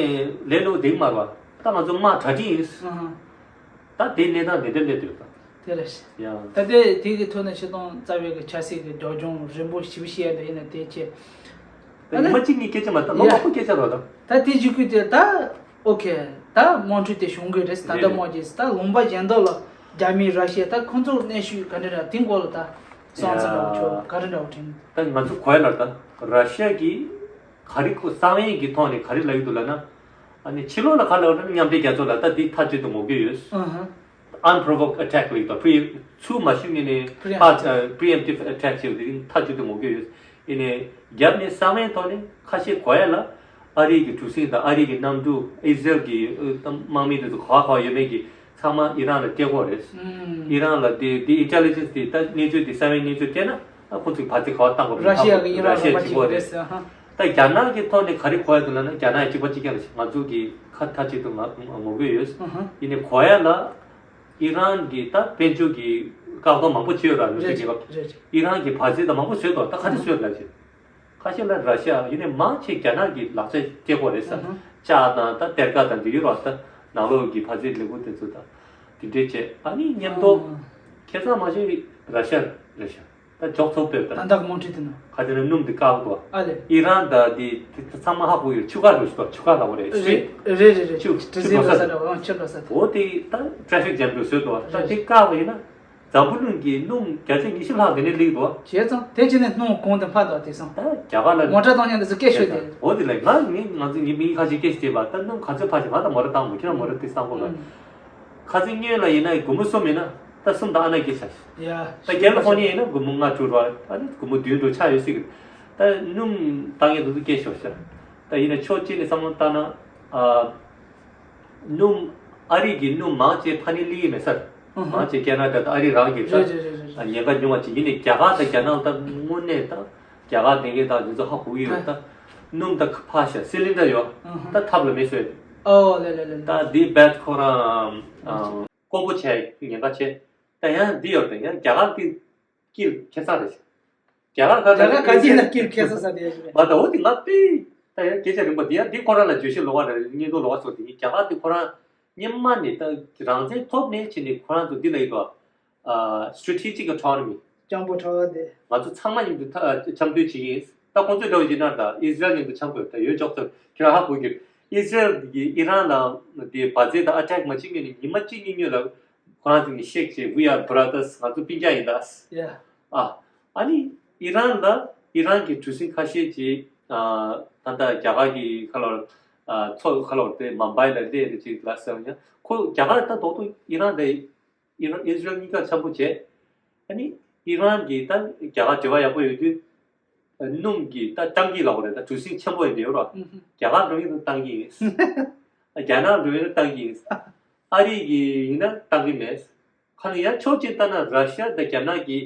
ལས་སླ་པོ་བསྡད་ཀྱི་མ་རེད་པ། ད་ང་ཚོ་དམག་གྲ་སྒྲིག་ཡིན། ཨུ་ཧུ། ད་དེ་གནས་སྟངས་དེ་འདྲ་སླེབས་བསྡད་ཡོད་ད། དེ་ལ་ཡ། ད་ལྟའི་དེ་གི་ཐོག་ནས་ཆིག་སྟོང་རྩ་བའི་གི་ཆབ་སྲིད་ཀྱི་སྲིད་སྐྱོང་རིང་པོ་ཞེ་པོ་ཞིག་ཡོད་དེ་ཡིན་ན་དེ་ཆེ། ད་ཉི་མ་གཅིག་གཉིས་སྐད་ཆ་མ་ད་ལོ་ཡ། མང་པོ་སྐད་ཆ་རོ་ད། ད་དེ་གཞུག་གུ་དེ་ད་ཨོ་ཁེ་ད་དམག་འཁྲུག་དེ་བྱུང་གི་རེད། ད་ལྟ་རེད། དམག་གི་ད་ལུང་པ་གཞན་དག་ལ་རྒྱ་མི་ར་ཤི་ཡ་ད་ཁོང་ཚོ་གནོན་ཤུགས་ག་འདྲ་ར་དེ་སྐོར་ལ་ད་བསམ་ཚུལ་འདྲ་བོ་ཡ། ཆོག་ག་འདྲ་འདྲ་བོ་དྲན། ད་ང་ཚོ་གོ་ཡ་ལ་ད་ར་ཤི་ཡ་གི་ག་རེ་ཁོ་གསང་བའི་གི་ཐོག་ནས་ག་རེ་ལབ་ཀྱི་འདུག་ལབ་ན། ཨ་ནི་ཕྱི་ལོགས་ལ་ག་ལབ་ན་མཉམ་འབྲེལ་རྒྱལ་ཚོགས་ལ་ད་འདི་མཐའ་གཅིག་ཏུ་ངོ་རྒོལ་ཡོད། ཨ་ཧ། Unprovoked attack ལབ་ཀྱི་འདུག Pre- ཚུར་མ་ཞུས་ངེས་ནས་Preemptive. ཕར་ཨ། Preemptive attack ཞེས་པ་དེ་མཐའ་གཅིག་ཏུ་ངོ་རྒོལ་ཡོད། ཡིན་ནའི་རྒྱབ་ནས་གསང་བའི་ཐོག་ནས་ཁ་ཤས་གོ་ཡ་ལ་ཨ་རི་གི་གྲུ་གཟིངས་དང་ཨ་རི་གི་གནམ་གྲུ་ཨི་ཟི་རལ་གྱི་ཨ་དམག་མི་དེ་ཚོ་ག་པར་ག་པར་ཡོད་མེད་ཀྱི་ཚང་མ་ཨི་རན་ལ་སྤྲད་ཀྱི་ཡོད་རེད། ཨུམ། ཨི་རན་ལ་དེ་དེ་intelligence དེ་ད་གནས་ཚུལ་དེ་གསང་བའི་གནས་ཚུལ་སྤྲད་ན་ཨ་ཁོ་ཚོས་བར་ཆད་ག་པར་བཏང་དགོས་ར་ཤི་ཡ་གི་ཨི་རན་ར་ཤི་ཡ་རོགས་པ་བྱེད་ཀྱི་ཡོད་རེད། ཨ་ཧ། ད་རྒྱ་ནག་གི་ཐོག་ནས་ག་རེ་གོ་ཡ་འདུག་ལབ་ན་རྒྱ་ནག་ཡང་གཅིག་པ་གཅིག་རྐྱང་རེད། ང་ཚོ་གི་ཁ་མཐའ་གཅིག་ཏུ་ང་ངོ་རྒོལ་ཡོད། ཨ་ཧ། ཡིན་ནའི་གོ་ཡ་ལ་ཨི་རན་གྱི་ད་དཔལ་འབྱོར་གྱི་བཀག་སྡོམ་མང་པོ་བྱས་ཡོད་ར། ནུབ་ཕྱོགས་རྒྱལ་ཁབ་རེད་རེད། ཨི་རན་གྱི་བར་ཆད་ད་མང་པོ་བཟོས་འདུག་ད་ག་ཚོད་བཟོས་ལབ་ཅིག་ཁ་ཤས་ལ་ར་ཤི་ཡ་ཡིན་ནའི་མང་ཆེ་རྒྱ་ནག་གི་ལག་ཆ་སྤྲད་ཀྱི་ཡོད་རེད་ས། ཨ་ཧ། ལྕགས་དང་ད་གཏེར་ཁ་དང་དེ་ཡོད་ར། ད་ནང་ལོགས་ཀྱི་བར་ཆད་ལས་ཁུངས་དེ་ཚོ་ད་དེ་འདྲས་བྱས་ཨ་ནི་མཉམ་དུ་ཨ་ཁ་སང་མ་ཤེས་ར་ཤི་ཡ་རེད་ཤག་ད་འཇོག་ཚོགས་དཔོན་དང་། ད་ལྟ་གི་དམག་འཁྲུག་དེ་ནང་། ཁ་ཆེ་ན་སྣུམ་དེ་བཀག་འདུག་ཨ་ལེ། ཨི་རན་དང་དེ་དེ་ཚང་མ་ཧ་གོ་ཡོད། ཆུ་ཁ་འགྲོ་ཞིག་འདུག་ཆུ་ཁ་ལ་འོ་རེད། རེད་རེད་རེད་རེད། ཆུ་ཆུ་ཆུ་འགྲོ་ས་འགྲོ་ས་འདྲ་བ་ཆུ་འགྲོ་ས་དེ། འོ་དེ་ད་traffic jam འགྲོ་སྲོལ་འདུག་ད་དེ་བཀག་པ་ཡིན་ན་འཛམ་བུ་གླིང་གི་སྣུམ་བརྒྱ་ཆ་ཉི་ཤུ་ལྷག་དེ་ནས་སླེབས་འདུག་བྱས་ཙང་དེ་ཕྱི་ནས་སྣུམ་གོང་དུ་འཕར་འདུག་དེང་སང་། ད་རྒྱ་གར་ལ་མོ་ཊ་གཏོང་མཁན་དེ་ཚོ་སྐད་ཤོད་དེ། འོ་དེ་ལ་ང་ངས་ང་ཚོ་ངའི་མི་ཁ་ཤས་སྐད་ཤོད་དེ་བ་ད་སྣུམ་ག་ཚོད་འཕར་ཞིག་ང་ད་མོ་ཊ་བཏང་མོ་ཁྱེད་རང་མོ་ཊ་དེ་བསམ་གོ་ལ། ཨང་། ཁ་སང་སྔོན་ལ་ཡིན་ན་སྒོར་མོ་གསུམ་ཡིན་ན་ད་གསུམ་དང་ཨ་ན་སྐྱེ་ཆ། ཡ། ད་རྒྱ་ལ་ཧོ་ནི་ཡིན་ན་སྒོར་མོ་ལྔ་དྲུག་རེད་བ། ཨ་ནི་སྒོར་མོ་བདུན་དྲུག་ཆགས་ཡོད་སྲིད་གི། ད་སྣུམ་བཏང་ཡས་དེ་ཚོ་སྐྱེ་ཤོར་ཤག་ད་ཡིན་ན་ཕྱོགས་གཅིག་ནས་བསམ་བློ་བཏང་ན། ཨ། སྣུམ་ཨ་རི་གི་སྣུམ་མང་ཆེ་ཕ་ནི་ལི་ཡི་མེད་ས། ཨུ་ཧུ། མང་ཆེ་ཁེ་ན་ཌ་དང་ཨ་རི་རང་གི་ས། རེད་རེད་རེད་རེད། ཉེན་ཁ་ཉུང་བ་ཅིག་ཡིན་ནའི་རྒྱ་གར་དང་རྒྱ་ནག་ད་དངོས་གནས་ད། རྒྱ་གར་བསྡད་མཁན་དང་དེ་ཚོ་ཧ་གོ་གི་ཡོད་ད། སྣུམ་ད་ཕར་བཞག་སི་ལིན་ཌར་ཡོད། ཨུ་ཧུ། ད་ཐབ་ལ་མེད་བཟོས། ཨོ་ལེ་ལེ་ལེ་ལེ། ད་འདི་རྦད་ཁོ་རང་ཨ་དཀོན་པོ་ཆེ་ཉེན་ཁ་ཆེ། ད་ཡང་འདི་ཡོད་ད་ཡང་རྒྱ་གར་དེ་དཀྱིལ་ཁེ་ས་རེད། རྒྱ་གར་ག་རྒྱ་གར་ག་ཅིག་ལ་དཀྱིལ་ཁེ་ས་ས་དེ་ཡོད་རེད། མ་ད་འོ་དེ་ང་དཔེ་ད་ཡང་སྐད་ཆ་རིང་པོ་དེ་ཡང་འདི་ཁོ་རང་ལ་བརྗོད་གཞི་ལོགས་ཀ་རེད། སྙན་ཐོ་ལོགས་ཀ་ཚོ་དེ་རྒྱ་གར་དེ་ཁོ་རང་སྔོན་མ་ནས་ད་རང་བཙན་ཐོབ་ནས་ཕྱིན་ནས་ཁོ་རང་ཚོ་འདི་ལ་ཡོད་པ། ཨ། strategic autonomy། སྤྱང་པོ་གྲྭ་བ་དེ། ང་ཚོ་ཚང་མ་མཉམ་དུ་ཐ་འཆམ་མཐུན་བྱེད་ཀྱི་ཡིན། ད་ཁོང་ཚོའི་འདྲ་བོ་ཡིན་ན་ད་ཨི་ཟི་རལ་མཉམ་དུ་འཆམ་དགོས། ད་ཡོད་ཅོག་ཙམ་ཁྱེད་རང་ཧ་གོ་གི། ཨི་ཟི་རལ་གྱིས་ཨི་རན་ལ་དེ་བར་ཛད་དང་ཨ་ཊེག་མ་བྱེད་སྔོན་ནས་ཉི་མ་གཅིག་གཉིས་སྔོན་ལ་ཁོ་རང་ཚོ་གཉིས་གཤེགས་བྱས། We are brothers. ང་ཚོ་སྤུན་ཀྱག་ཡིན་ད། ཡ། ཨ། ཨ་ནི་ཨི་རན་ལ་ཨི་རན་གྱི་གྲུ་གཟིངས་ཁ་ཤས་ཀྱིས་ཨ་ད་ལྟ་རྒྱ་གར་གྱི་ཁ་ལོར་ཨ་མཚོ་ཁ་ལོར་དེ་མུམ་བྷའི་ལ་སླེབས་རེད་ཅིག་ལ་ཟེར་བ་ཡང་ ཁོ་རྒྱ་གར་ད་ཏོག་ཏོག་ཨི་རན་དེ་ཨི་རན་ཨི་སི་རལ་གཉིས་ཀ་འཆམ་པོ་བྱས། ཨ་ནི་ཨི་རན་གྱིས་ད་རྒྱ་གར་འབྲེལ་བ་ཡག་པོ་ཡོད་དུས། སྣུམ་གྱི་ད་ཊང་ཀི་ལབ་དགོས་རེད། ད་གྲུ་གཟིངས་ཆེན་པོ་ཡིན་འདྲ་ཡོད་ར། ཨུ་ཧུ། རྒྱ་གར་འགྲོ་ཡིན་ན་ཊང་ཀི་ཡིན། རྒྱ་ནག་འགྲོ་ཡིན་ན་ཊང་ཀི་ཡིན། ཨ་རི་གི་ཡིན་ན་ཊང་ཀི་མེད། ཁ་ནས་ཡང་ཕྱོགས་གཅིག་ལྟ་ན་ར་ཤི་ཡ་དང་རྒྱ་ནག་གི་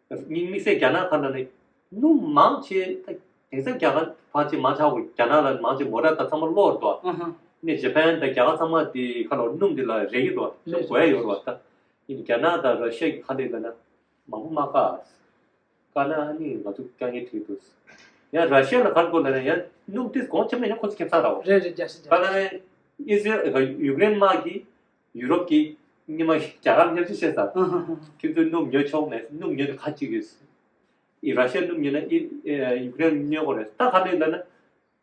དམིགས་དམིགས་བསལ་རྒྱ་ནག་ཁ་ནང་ནས་སྣུམ་མང་ཆེ་ད་དེང་སང་རྒྱ་གར་ཕལ་ཆེར་མང་ཆེ་བ་རྒྱ་ནག་ལ་མང་ཆེ་མོ་ཊ་དང་ཚང་མ་གློག་རེད་དོ། ཨ་ཧ། ནས་ཇ་པན་དང་རྒྱ་གར་ཚང་མ་དེ་ཁ་ལོ་སྣུམ་དེ་ལ་རེག་གི་འདུག་སྣུམ་དགོས་ཡ་ཡོད་རེད་བ། ད་ཡིན་རྒྱ་ནག་དང་ར་ཤི་ཡ་གི་ཁ་ལས་ལ་ན་མང་པོ་མ་བཀག་བཀག་ན་ཨ་ནི་ང་ཚོ་དཀའ་ངལ་འཕྲད་འདུག་ཡང་ར་ཤི་ཡ་ལ་ག་རེ་དགོས་ལབ་ན་ཡང་སྣུམ་དེ་གོང་ཆེ་མེད་ན་ཁོ་ཚོ་ཁེ་བཟང་རེད་བ། རེད་རེད། རྒྱ་ཆེ་རྒྱ་ག་ལ་ནས་ཨི་སི་རེལ་ཡུ་ཀེ་རེན་དམག་གིས་ཡུ་རོབ་ཀྱི་སྔོན་མ་རྒྱ་གར་བརྙས་བཅོས་བྱས་ས། ཨ་ཧ་ཧ། ཁྱོད་ཚོས་སྣུམ་ཉོ་ཆོག་མེད། སྣུམ་ཉོས་ནས་ཁ་གཅིག་ཡོད། ཨི་ར་ཤི་ཡ་སྣུམ་ཉོས་ན་ཨི་ཨེ་ཡུ་ཀེ་རེན་ཉོ་དགོས་རེད། ད་ག་ནས་ལབ་ན་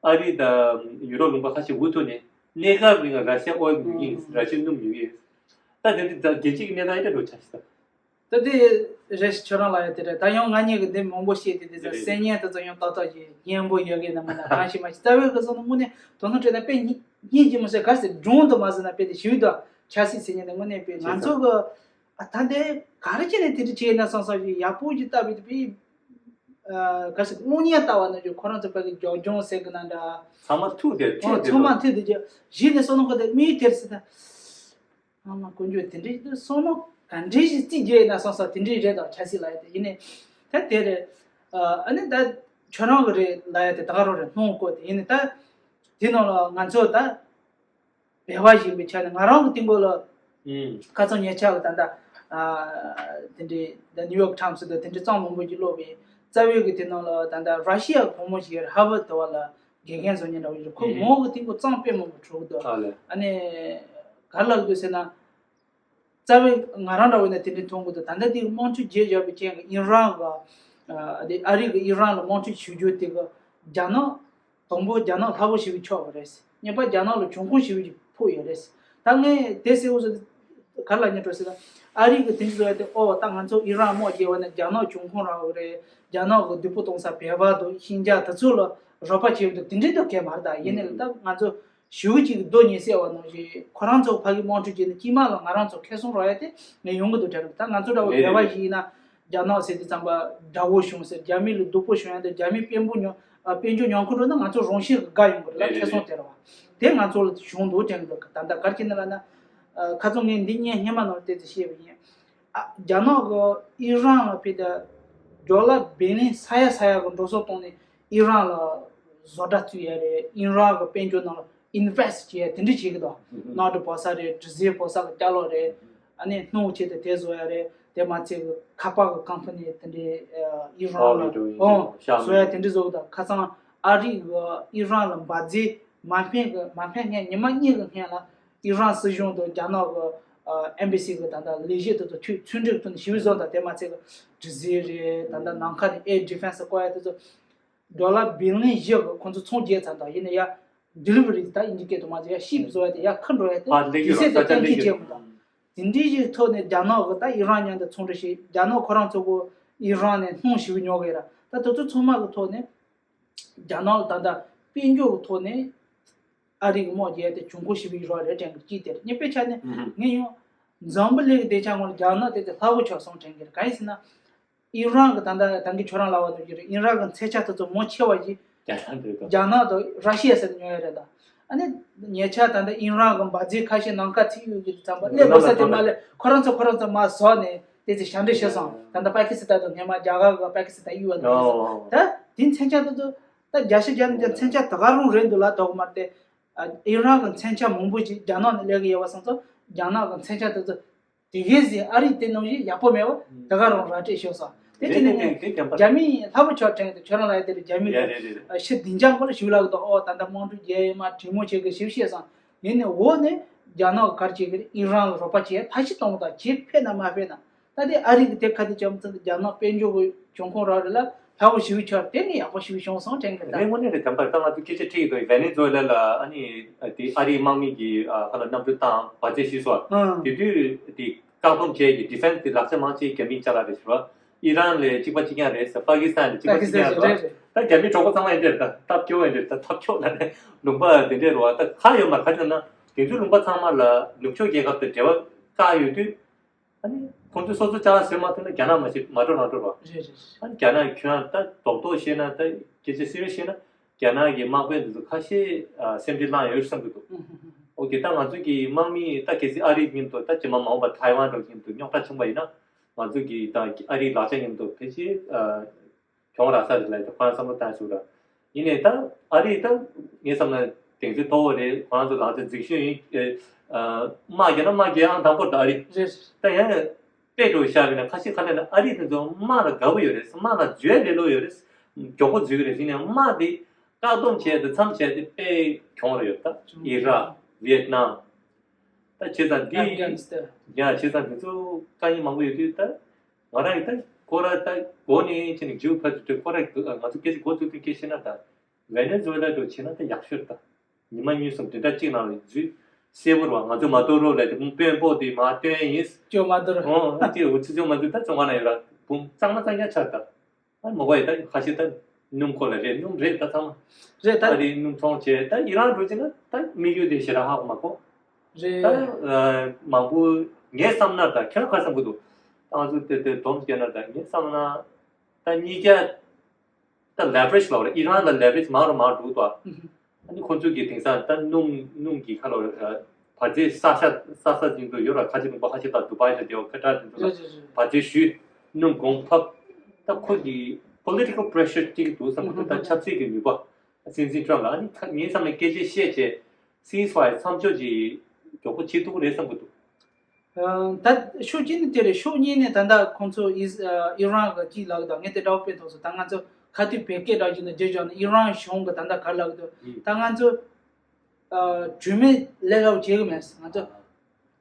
ཨ་རི་དང་ཡུ་རོབ་ལུང་པ་ཁ་ཤས་འུ་ཐུག་ནས་གནས་སྐབས་རིང་ར་ཤི་ཡ་ཨོ་ཡལ་ཉོ་གི་ཡིན། ར་ཤི་ཡ་སྣུམ་ཉོ་གི་ཡིན། ད་དེ་འདི་ད་རྒྱལ་སྤྱི་གི་གནས་སྟངས་ཨེ་འདྲ་འགྲོ་ཆགས་ཤི་ད། ད་དེ་རེད། ཁྱོད་རང་ལ་ཡ་དེ་རེད། ད་ཡང་ང་གཉིས་ཀྱི་འདི་མང་པོ་བཤད་དེ་དེ་ཚོ་རེད། གསན་མཁན་དེ་ཚོ་ཡང་ཏག་ཏག་ཅིག་སྙན་པོ་ཡོད་གི་ན་མིན་ན་གང་ཤེས་མ་ཤེས། རྩ་བའི་གི་སོང་ན་དངོས་གནས་དོ་སྣང་སྤྲད་ན་དཔེ་སྙིང་རྗེ་མོ་ཟེར་ག་ཟེར་སྒྲུང་དུ་མ་ཟེར་ན་དཔེ་དེ་ཞིབ་ཏུ་ཆབ་སྲིད་ཟེར་མཁན་དེ་དངོས་གནས་དཔེ་ང་ཚོ་གི་ཨ་ད་འདི་ག་རེ་བྱས་ནས་དེ་འདྲ་བྱས་ན་བསམ་བསམ་ཞིག་ཡག་པོ་ཞིག་ལྟ་བུ་དེ་དཔེ་ཨ་ག་ཟེར་གློག་བརྙན་ལྟ་བ་ན་ཅིག་ཁོ་རང་ཚོ་ཕ་གི་ལྗོགས་ལྗོངས་ཟེར་གི་ན་འདྲ། ཚང་མ་ཐུག་དེ་ཨོ་ཐུག་དེ་ཚང་མ་ཐུག་དེ་ཅིག་གཞི་ནས་བསམ་བློ་འཁོར་དེ་མིའི་དེར་ཟེར་ད། ཨ་མ་དཀོན་མཆོག་དེ་འདྲའི་བསམ་བློ་ག་འདྲའི་ཞིག་རྩིས་རྒྱག་ཡིན་ན་བསམ་བསམ་དེ་འདྲའི་རེད་དོ། ཆབ་སྲིད་ལབ་ཡ་དེ་ཡིན་ནའི་ད་དེ་རེད། ཨ་ནི་ད་ཁྱོད་རང་གི་རེད་ལབ་ཡ་དེ་ད་ག་རང་རེད། སྣང་བ་སྐོར་དེ་ཡིན་ནའི་ད་དེ་ནང་ལ་ང་ཚོ་ད་བོད་པ་ཞིག་ཡིན་པའི་ཆ་ནས་ང་རང་གི་སྟེང་གོ་ལ་ཁ་སང་ཉེ་ཆར་ལ་ད་ལྟ་ཨ་དེ་འདྲའི་The New York Times དང་དེ་འདྲའི་རྩོམ་མང་པོ་ཞིག་ཀློག་པའི་རྩ་བའི་གི་དེ་ནང་ལ་ད་ལྟ་ར་ཤི་ཡ་བུ་མོ་ཞིག་ཡོད་རེད། ཧར་ཝར་དེ་བ་ལ་དགེ་རྒན་བཟོ་མཁན་འདྲ་བོ་ཞིག་རེད། ཁོ་ངོ་གི་སྟེང་གོ་རྩོམ་དཔེ་མང་པོ་གྲུབ་འདུག་ཨ་ལས། ཨ་ནི་ག་རེ་ལབ་འདུག་ཟེར་ན། རྩ་བའི་ང་རང་འདྲ་བོ་ཡིན་ན་དེ་འདྲའི་མཐོང་གི་འདུག་ད་ལྟ་དེ་དམག་འཁྲུག་རྒྱས་བཞག་པའི་རྐྱེན་གྱིས་ཨི་རན་གྱི་ཨ་དེ་ཨ་རི་གི་ཨི་རན་ལ་དམག་འཁྲུག་ཞུ་རྒྱུ་དེ་གི་རྒྱ་ནག་དང་པོ་རྒྱ་ནག་སླ་པོ་ཞེ་པོ་ཆགས་པ་རེད། གཉིས་པ་རྒྱ་ནག་ལ་བྱུང་ཁུངས་ཞེ་པོ་ཅིག་ཕོག་ཡོད་རེད། ད་ངས་དེ་གསལ་པོ་ཟེར་ག་རེ་ལབ་སྙིང་བྲོ་ཟེར་ན། ཨ་རི་གི་དེ་འདྲ་བཟོ་ཡ་དེ་ཨོ་ད་ང་ཚོ་ཨི་རན་དམག་རྒྱག་པ་ནི་རྒྱ་ནག་བྱུང་ཁུངས་རག་གི་རེད། རྒྱ་ནག་གི་སྡུག་པོ་གཏོང་ས་བོད་པ་དང་ཤིན་ཅང་དེ་ཚོ་ལ་རོགས་པ་བྱེད་ཀྱི་འདུག་དེ་འདྲའི་འདུག་གས་མ་རེད། ད་ཡིན་ནའི་ད་ང་ཚོ་ཞེ་པོ་ཅིག་གདོད་ཉེ་སའི་བ་ནང་བཞིན་ཁོ་རང་ཚོ་ཕ་གི་དམག་འཁྲུག་བྱས་ནས་དཀྱིལ་མ་ལ་ང་རང་ཚོ་ཁེ་བཟང་རག་ཡ་དེ་ངས་ཡོང་གི་འདུག་དྲན་གི། ད་ང་ཚོ་འདྲ་བོ་རེད་བོད་པ་རེད་ཞིག་ཡིན་ན་རྒྱ་ནག་ཟེར་དུས་ཙམ་པ་དགྲ་བོ་བྱུང་ཟེར། རྒྱ་མི་ལ་སྡུག་པོ་བྱུང་ཡ་དེ་རྒྱ་མི་དཔོན་པོ་ཉོ་ཨ་དཔལ་འབྱོར་ཉོ་གི་འགྲོ་ན་ང་ཚོ་རང་བཞིན་གྱི་དགའ་ཡོང་གི་རེད་ལ། རེད་ཁེ་བཟང་རེད་དེ་རེད་བ། དེ་ང་ཚོ་ལ་བྱུང་འདུག་དྲན་གི་འདུག་ད་ལྟ་ག་རེ་བྱས་ནས་ལབ་ན་ཨ་ཁ་སང་ངས་འདི་བརྙན་སྔོན་མ་ནང་ལ་བལྟས་ཚེ་ཤེས་པ་ཡིན། ཨ་རྒྱ་ནག་གི་ཨི་རན་ལ་ཕེབས་ཏེ་ཌོ་ལར་བི་ལི་ཡོན་ས་ཡ་ས་ཡ་གི་འགྲོ་སོང་བཏང་ནས་ཨི་རན་ལ་བཟོ་གྲྭ་བཙུགས་ཡ་རེད། ཨི་རན་གི་དཔལ་འབྱོར་ནང་ལ་ཨིན་ཝེ་སི་ཊི་བྱས་ཡ་དེ་འདྲ་བྱེད་ཀྱི་འདུག་ཨུ་ཧུ། ནང་དུ་བོད་ས་རེད། གྲུ་གཟིངས་བོད་ས་གི་ལྕགས་ལོག་རེད། ཨ་ནི་སྣུམ་ཆེད་དུ་དེ་བཟོ་ཡ་རེད། དེ་མ་ཚད་གི་ཁ་པར་གི་ཀམ་པ་ནི་དེ་འདྲའི་ཨ་ཨི་རན་ལ་ཨོ་བཟོ་ཡ་དེ་འདྲ་བཟོ་གི་འདུག་ཁ་སང་ཨ་རི་གི་ཨི་རན་ལ་འབར་རྫས་མ་ཕན་གི་མ་ཕན་སྔོན་ཉི་མ་གཉིས་གི་སྔོན་ལ་ཨི་རན་སྲིད་གཞུང་དང་རྒྱ་ནག་གི་ཨ་ཨེམ་བྷ་སི་གི་ད་ལྟ་ལས་བྱེད་དེ་ཚོ་ཚུར་འབྲེལ་བཏང་ནས་ཞི་བའི་བཟོ་དང་དེ་མ་ཚད་གི་གྲུ་གཟིངས་རེད། ད་ལྟ་ནམ་མཁའ་ནས་ཨེར་ཌི་ཕེན་སི་བཀོག་ཡ་དེ་ཚོ་ཌོ་ལར་བི་ལི་ཡོན་བཞི་གི་ཁོང་ཚོ་ཚོང་བརྒྱབ་ཚར་འདུག་ཡིན་ན་ཡ་ཌི་ལི་ཝ་རི་ད་དབྱིན་ཇི་སྐད་དུ་མ་ཟེར་ཡ་ཤིབ་བཟོ་ཡ་དེ་ཡ་ཁུར་འགྲོ་ཡ་དེ་ཨ་ལས་དུས་ཀྱི་ཚོད་དེ་གཏན་འཁེལ་བྱས་མི་འདུག་དེ་འདྲའི་ཞིག་ཐོག་ནས་རྒྱ་ནག་གི་ད་ཨི་རན་མཉམ་དུ་ཚོང་འབྲེལ་བྱས། རྒྱ་ནག་ཁོ་རང་ཚོ་གི་ཨི་རན་ནས་སྣུམ་ཞེ་པོ་ཉོ་གི་ཡོད་ར། ད་དེ་ཚོ་ཚང་མ་གི་ཐོག་ནས་རྒྱ་ནག་ལ་ད་ལྟ་དཔལ་འབྱོར་གི་ཐོག་ནས་ཨ་རི་གི་དམག་རྒྱག་ཡ་དེ་གྱོང་གུན་ཞེ་པོ་ཡོད་རེད་དྲན་གི། གཅིག་དེ་རེད། གཉིས་པའི་ཆ་ནས་ངས་ཡང་འཛམ་བུ་གླིང་གི་སྡིངས་ཆ་ངོ་ལ་རྒྱ་ནག་དེ་དེ་སླ་པོ་ཆགས་སོང་དྲན་གི་རེད། གང་ཡིན་ཟེར་ན། ཨི་རན་གི་ད་ལྟ་ད་གིན་ཁྱོད་རང་ལབ་པ་ནང་བཞིན་རེད། ཨི་རན་གི་མཚོན་ཆ་དེ་ཚོ་མང་ཆེ་བ་ཞིག་རྒྱ་ནག་རེད་དོ། རྒྱ་ནག་དང་ར་ཤི་ཡ་ཟེར་ནས་ཉོ་ཡ་རེད་ད། ཨ་ནི་ཉེ་ཆར་ད་ལྟ་ཨི་རན་གི་འབར་རྫས་ཁ་ཤས་ནམ་མཁའ་ཐིག་གཡུག་གི་ཙམ་པ་སླེབས་དགོས་ས་དེ་མ་སླེབས་ཁོ་རང་ཚོ་ཁོ་རང་ཚོ་མར་བཟོས་ནས་དེ་ཚོ་ཞབས་འདྲེན་བྱས་སོང་། ད་ལྟ་པ་ཀི་སི་ཐན་དང་སྔོན་མ་རྒྱ་གར་གི་པ་ཀི་སི་ཐན་གཡུག་པ་ནང་བཞིན། ཨོ། ད་དེ་མཚོན་ཆ་དེ་ཚོ་ད་རྒྱ་ཤ་རྒྱ་ནག་གི་མཚོན་ཆ་ད་ག་རང་རེད་འདུག་ལབ་དོགས་མ་རེད་དེ། ཨི་རན་གི་མཚོན་ཆ་མང་པོ་ཞིག་རྒྱ་ནག་ནས་སླེབས་གི་ཡོད་པ་སོང་ཙང་རྒྱ་ནག་གི་མཚོན་ཆ་དེ་ཚོ། དེ་གའི་ཟིན་ཨ་རི་དེ་ནང་བཞིན་ཡག་པོ་མེད་པ་ད་ག་རང་ར་སྤྲོད་ཤོར་སོང་། དེ་དེ་ནས་ངས་རྒྱ་མི་ལྷ་བུ་ཆོག་དྲན་གི་འདུག་ཁྱོད་རང་ལ་ཡ་དེ་རེད། རྒྱ་མི་གི་ཕྱི་སྡིངས་ཆ་སྐོར་ལ་ཞུ་ལབ་གི་འདུག་ཨོ་ད་ལྟ་དམག་འཁྲུག་རྒྱག་ཡོད་མ་གྲོས་མོལ་བྱེད་གི་ཞིབ་བཤད་སོང་། ཡིན་ནའི་འོག་ནས་རྒྱ་ནག་གི་ག་རེ་བྱེད་གི་རེད། ཨི་རན་ལ་རོགས་པ་བྱེད་མཐའ་གཞི་གཏོང་གི་འདུག་ཁྱེད་ཕེབས་ན་མ་ཕེབས་ན། ད་དེ་ཨ་རི་གི་དེབ་ཁ་དེ་བཅོམ་ཚུལ་དུ་རྒྱ་ནག་དཔལ་འབྱོར་གྱི་གྱོང་ཁུངས་རག་རེད་ལ་ལྷ་བུ་ཞེ་པོ་ཆགས། དེ་ནི་ཡག་པོ་ཞེ་པོ་བྱུང་སོང་དྲན་གི་རེད། ད་དངོས་གནས་རེད། དམ་པར་ད་ང་ཚོ་སྐད་ཆ་དྲིས་ཡོད་དོ། ཝེ་ནེ་ཛུ་ཝེ་ལ་ལ་ཨ་ནི་དེ་ཨ་རིའི་དམག་མི་གིས་ཨ་ཁ་ལ་གནམ་གྲུ་བཏང་འབར་རྫས་ཤི་སོང་། ཨང་། དེ་དུས་དེ་བཀག་སྡོམ་བྱས་ཀྱི་ཌི་ཕེན་སི་དེ་ལག་ཆ་མང་ཆེ་རྒྱ་མིས་ཅ་ལག་རེད་ཟེར་བ། ཨི་རན་ལ་གཅིག་པ་གཅིག་རྐྱང་རེད་ཟེར། པ་ཀི་སི་ཐན་ལ་གཅིག་པ་གཅིག་རྐྱང་རེད། རེད་རེད། ད་རྒྱ་མིའི་གྲོགས་པོ་ཚང་མ་ཡིན་དེ་རེད། ད་ཐབས་སྐྱོ་བ་ཡིན་དེ་རེད། ད་ཐབས་སྐྱོ་ལ་ནས་ལུང་པ་དེ་འདྲས་རེད་བ། ད་ག་ཡོད་མ་རེད། ག་ཅི་ན། དེ་ཚོའི་ལུང་པ་ཚང་མ་ལ་ནུབ་ཕྱོགས་རྒྱལ་ཁབ་དང་འབྲེལ་བ་བཀག་ཡོད་དུས། ཨ་ནི་ཁོང་ཚོས་སོ་སོ་ཅག་བཟོས་མ་ཐུབ་ན་རྒྱ་ནག་མ་ཤེས་མ་འགྲོ་རང་འགྲོ་རོགས། རེད་རེད་རེད། ཨ་ནི་རྒྱ་ནག་གིས་ཁྱོད་རང་ད་རྡོག་རྡོག་བཤད་ན་ད་སྐད་ཆ་སེ་རི་ཡས་བཤད་ན་རྒྱ་ནག་གི་དམག་དཔོན་འདི་ཚོ་ཁ་ཤས་ཨ་སེམས་ཁྲལ་བསླངས་ཡོད་བསམ་གྱི་འདུག་ཨུ་ཧུ་ཧུ་ཧུ། ཨོ་ཀེ། ད་ང་ཚོ་གི་དམག་མི་ད་གལ་སྲིད་ཨ་རི་མཉམ་དུ་ད་རྗེས་མ་མ་འོངས་པ་ཐའེ་ཝན་འདྲ་མཉམ་དུ་རྙོག་དྲ་བྱུང་བ་ཡིན་ན་ང་ཚོ་གི་ད་ཨ་རིའི་ལག་ཆ་མཉམ་དུ་ཕལ་ཆེར་ཨ། གྱོང་རག་ས་རེད་ལབ་ཡོད། ཁོ་རང་བསམ་བློ་བཏང་ཞུ་ར། ཡིན་ནའི་ད་ཨ་རི་ད་ངའི་བསམ་ན་གདེང་ཚོད་མཐོ་བོ་རེད། ཁོ་རང་ཚོ་ལག་ཆ་འཛིན་ཤོས་ཡིན། ཨེ། ཨ། དམག་རྒྱག་ན་དམག་རྒྱག་ཨང་དང་པོ་ད་ཨ་རི། རེད། ད་ཡང་དཔེ་འགྲོ་བཞག་པ་ཡིན་ན་ཁ་ཤས་ཁ་ལས་ན་ཨ་རི་དེ་ཚོ་དམག་ལ་དགའ་པོ་ཡོད་རེད། དམག་ལ་འཛུལ་ལེ་ལོ་ཡོད་རེད། མགྱོགས་པོ་འཛུལ་གི་རེད། ཡིན་ནའི་དམག་དེ་བཀག་སྡོམ་བྱས་ཏེ་མཚམས་བྱས་ཏེ་དཔེ་གྱོང་རག་ཡོད། ད་ཨི་རག་ཝི་ཡེད་ནམ། ད་བྱས་ཙང་འདི། ཨབ་གྷ་ནི་སི་ཐན། ཡ། བྱས་ཙང་འདི་ཚོ་དཀའ་ངལ་མང་པོ་ཡོད་དུས་ད། ང་རང་གིས་ད་ཁོ་ར་ད་འགོ་ནས་ཕྱིན་ནས་ཇིའོ་པོ་ལི་ཊིག་སི་ཁོ་ར་ང་ཚོ་སྐད་ཆ་འགོ་བཙུགས་དུས་སྐད་བཤད་ན་ད་ཝེ་ནེ་ཛུ་ཝེ་ལ་འདྲ་བྱས་ན་ད་ཡག་ཤོས་རེད། ད་ཉི་མ་གཉིས་གསུམ་བདུན་ཕྲག་གཅིག་ནང་ལ་འཛུལ་གསལ་པོ་རེད་བ། ང་ཚོ་མ་གཏོགས་རོགས་ལས་དེ་དཔོན་པོ་དེ་མ་སྟོན་ཡིན། ཅོ་མ་གཏོགས། ཨོ་ཨ་ཅེ་འུ་ཚོ་ཅོ་མ་གཏོགས་ད་བཙོན་ཁང་ནང་ཡོད་ར་བུམ་གཙང་མ་གཙང་རྐྱང་ཆགས་ད། ཨ་མ་གོ་ཡི་ད་ཁ་ཤས་ད་སྣུམ་ཁོག་ལ་རེད། སྣུམ་རེད་ད་ཚང་མ། རེད་ད། ཨ་རིའི་སྣུམ་ཚོང་བྱས་ད་ཨི་རན་འགྲོ་ཅིག་ན་ད་དམིགས་ཡུལ་དེ་ཞེ་དྲག་ཧ་གོ་མ་གོ། རེད། ད་ཨ་མང་པོ་ངའི་བསམ་ན་ད་ཁྱོད་རང་ག་བསམ་གི་འདུག་ད་ང་ཚོ་དེ་དེ་སྡོམ་བརྒྱབ་ན་ད་ངའི་བསམ་ན་ད་གཉིས་ཀ་ད་ལེ་བ་རེ་ཇི་ལབ་རེད། ཨི་རན་ལ་ལེ་བ་རེ་ཇི་མང་རུ་མང་རུ་འགྲོ་གི་འདུག་ཨ། ཨ་ནི་ཁོ་ཚོ་གིས་དེང་སང་ད་སྣུམ་སྣུམ་གྱི་ཁ་ལོ་བར་ཆད་ས་ཆ་ས་ས་ཅན་དུ་ཡོད་ར། ཁ་ཆེ་ལུང་པ་ཁ་ཤས་དང་དུ་བྷའི་ལ་དེའོ་ཁ་ཏྲ་དེ་ཚོ་ལ་བར་ཆད་ཞུས། སྣུམ་གོང་ཕབ། ད་ཁོ་གི་པོ་ལི་ཊི་ཀལ་པི་རེ་ཤར་ཅིག་འདུག་བསམ་གི་འདུག་ད་ཆབ་སྲིད་ཀྱི་ནུས་པ། སྲིད་འཛིན་ཊམ་ལ་ཨ་ནི་ངའི་བསམ་ནས་སྐད་ཆ་བཤད་བྱས་སིས་ཕ་ཡར་མཚམས་འཇོག་ཅིག་མགྱོགས་པོ་བྱེད་ཐུབ་ཀྱི་རེད་བསམ་གི་འདུག་ད་ཕྱོགས་གཅིག་ནས་དེ་རེད། ཕྱོགས་གཉིས་ནས་ད་ལྟ་ཁོང་ཚོ་ཨི་ཨི་རན་གྱི་ཅིག་ལབ་གི་འདུག་ངས་དེ་འདྲ་བོ་དཔེ་མཐོང་སོང་། ད་ང་ཚོ་ཁ་ཐུག་བོད་སྐད་འདྲ་ཞིག་ནས་བརྗོད་བྱུང་ན་ཨི་རན་གཞུང་གི་ད་ལྟ་ག་རེ་ལབ་གི་འདུག་ད་ང་ཚོ་གྲོས་མོལ་ལས་སླ་པོ་བྱེད་གི་མེད། ང་ཚོ་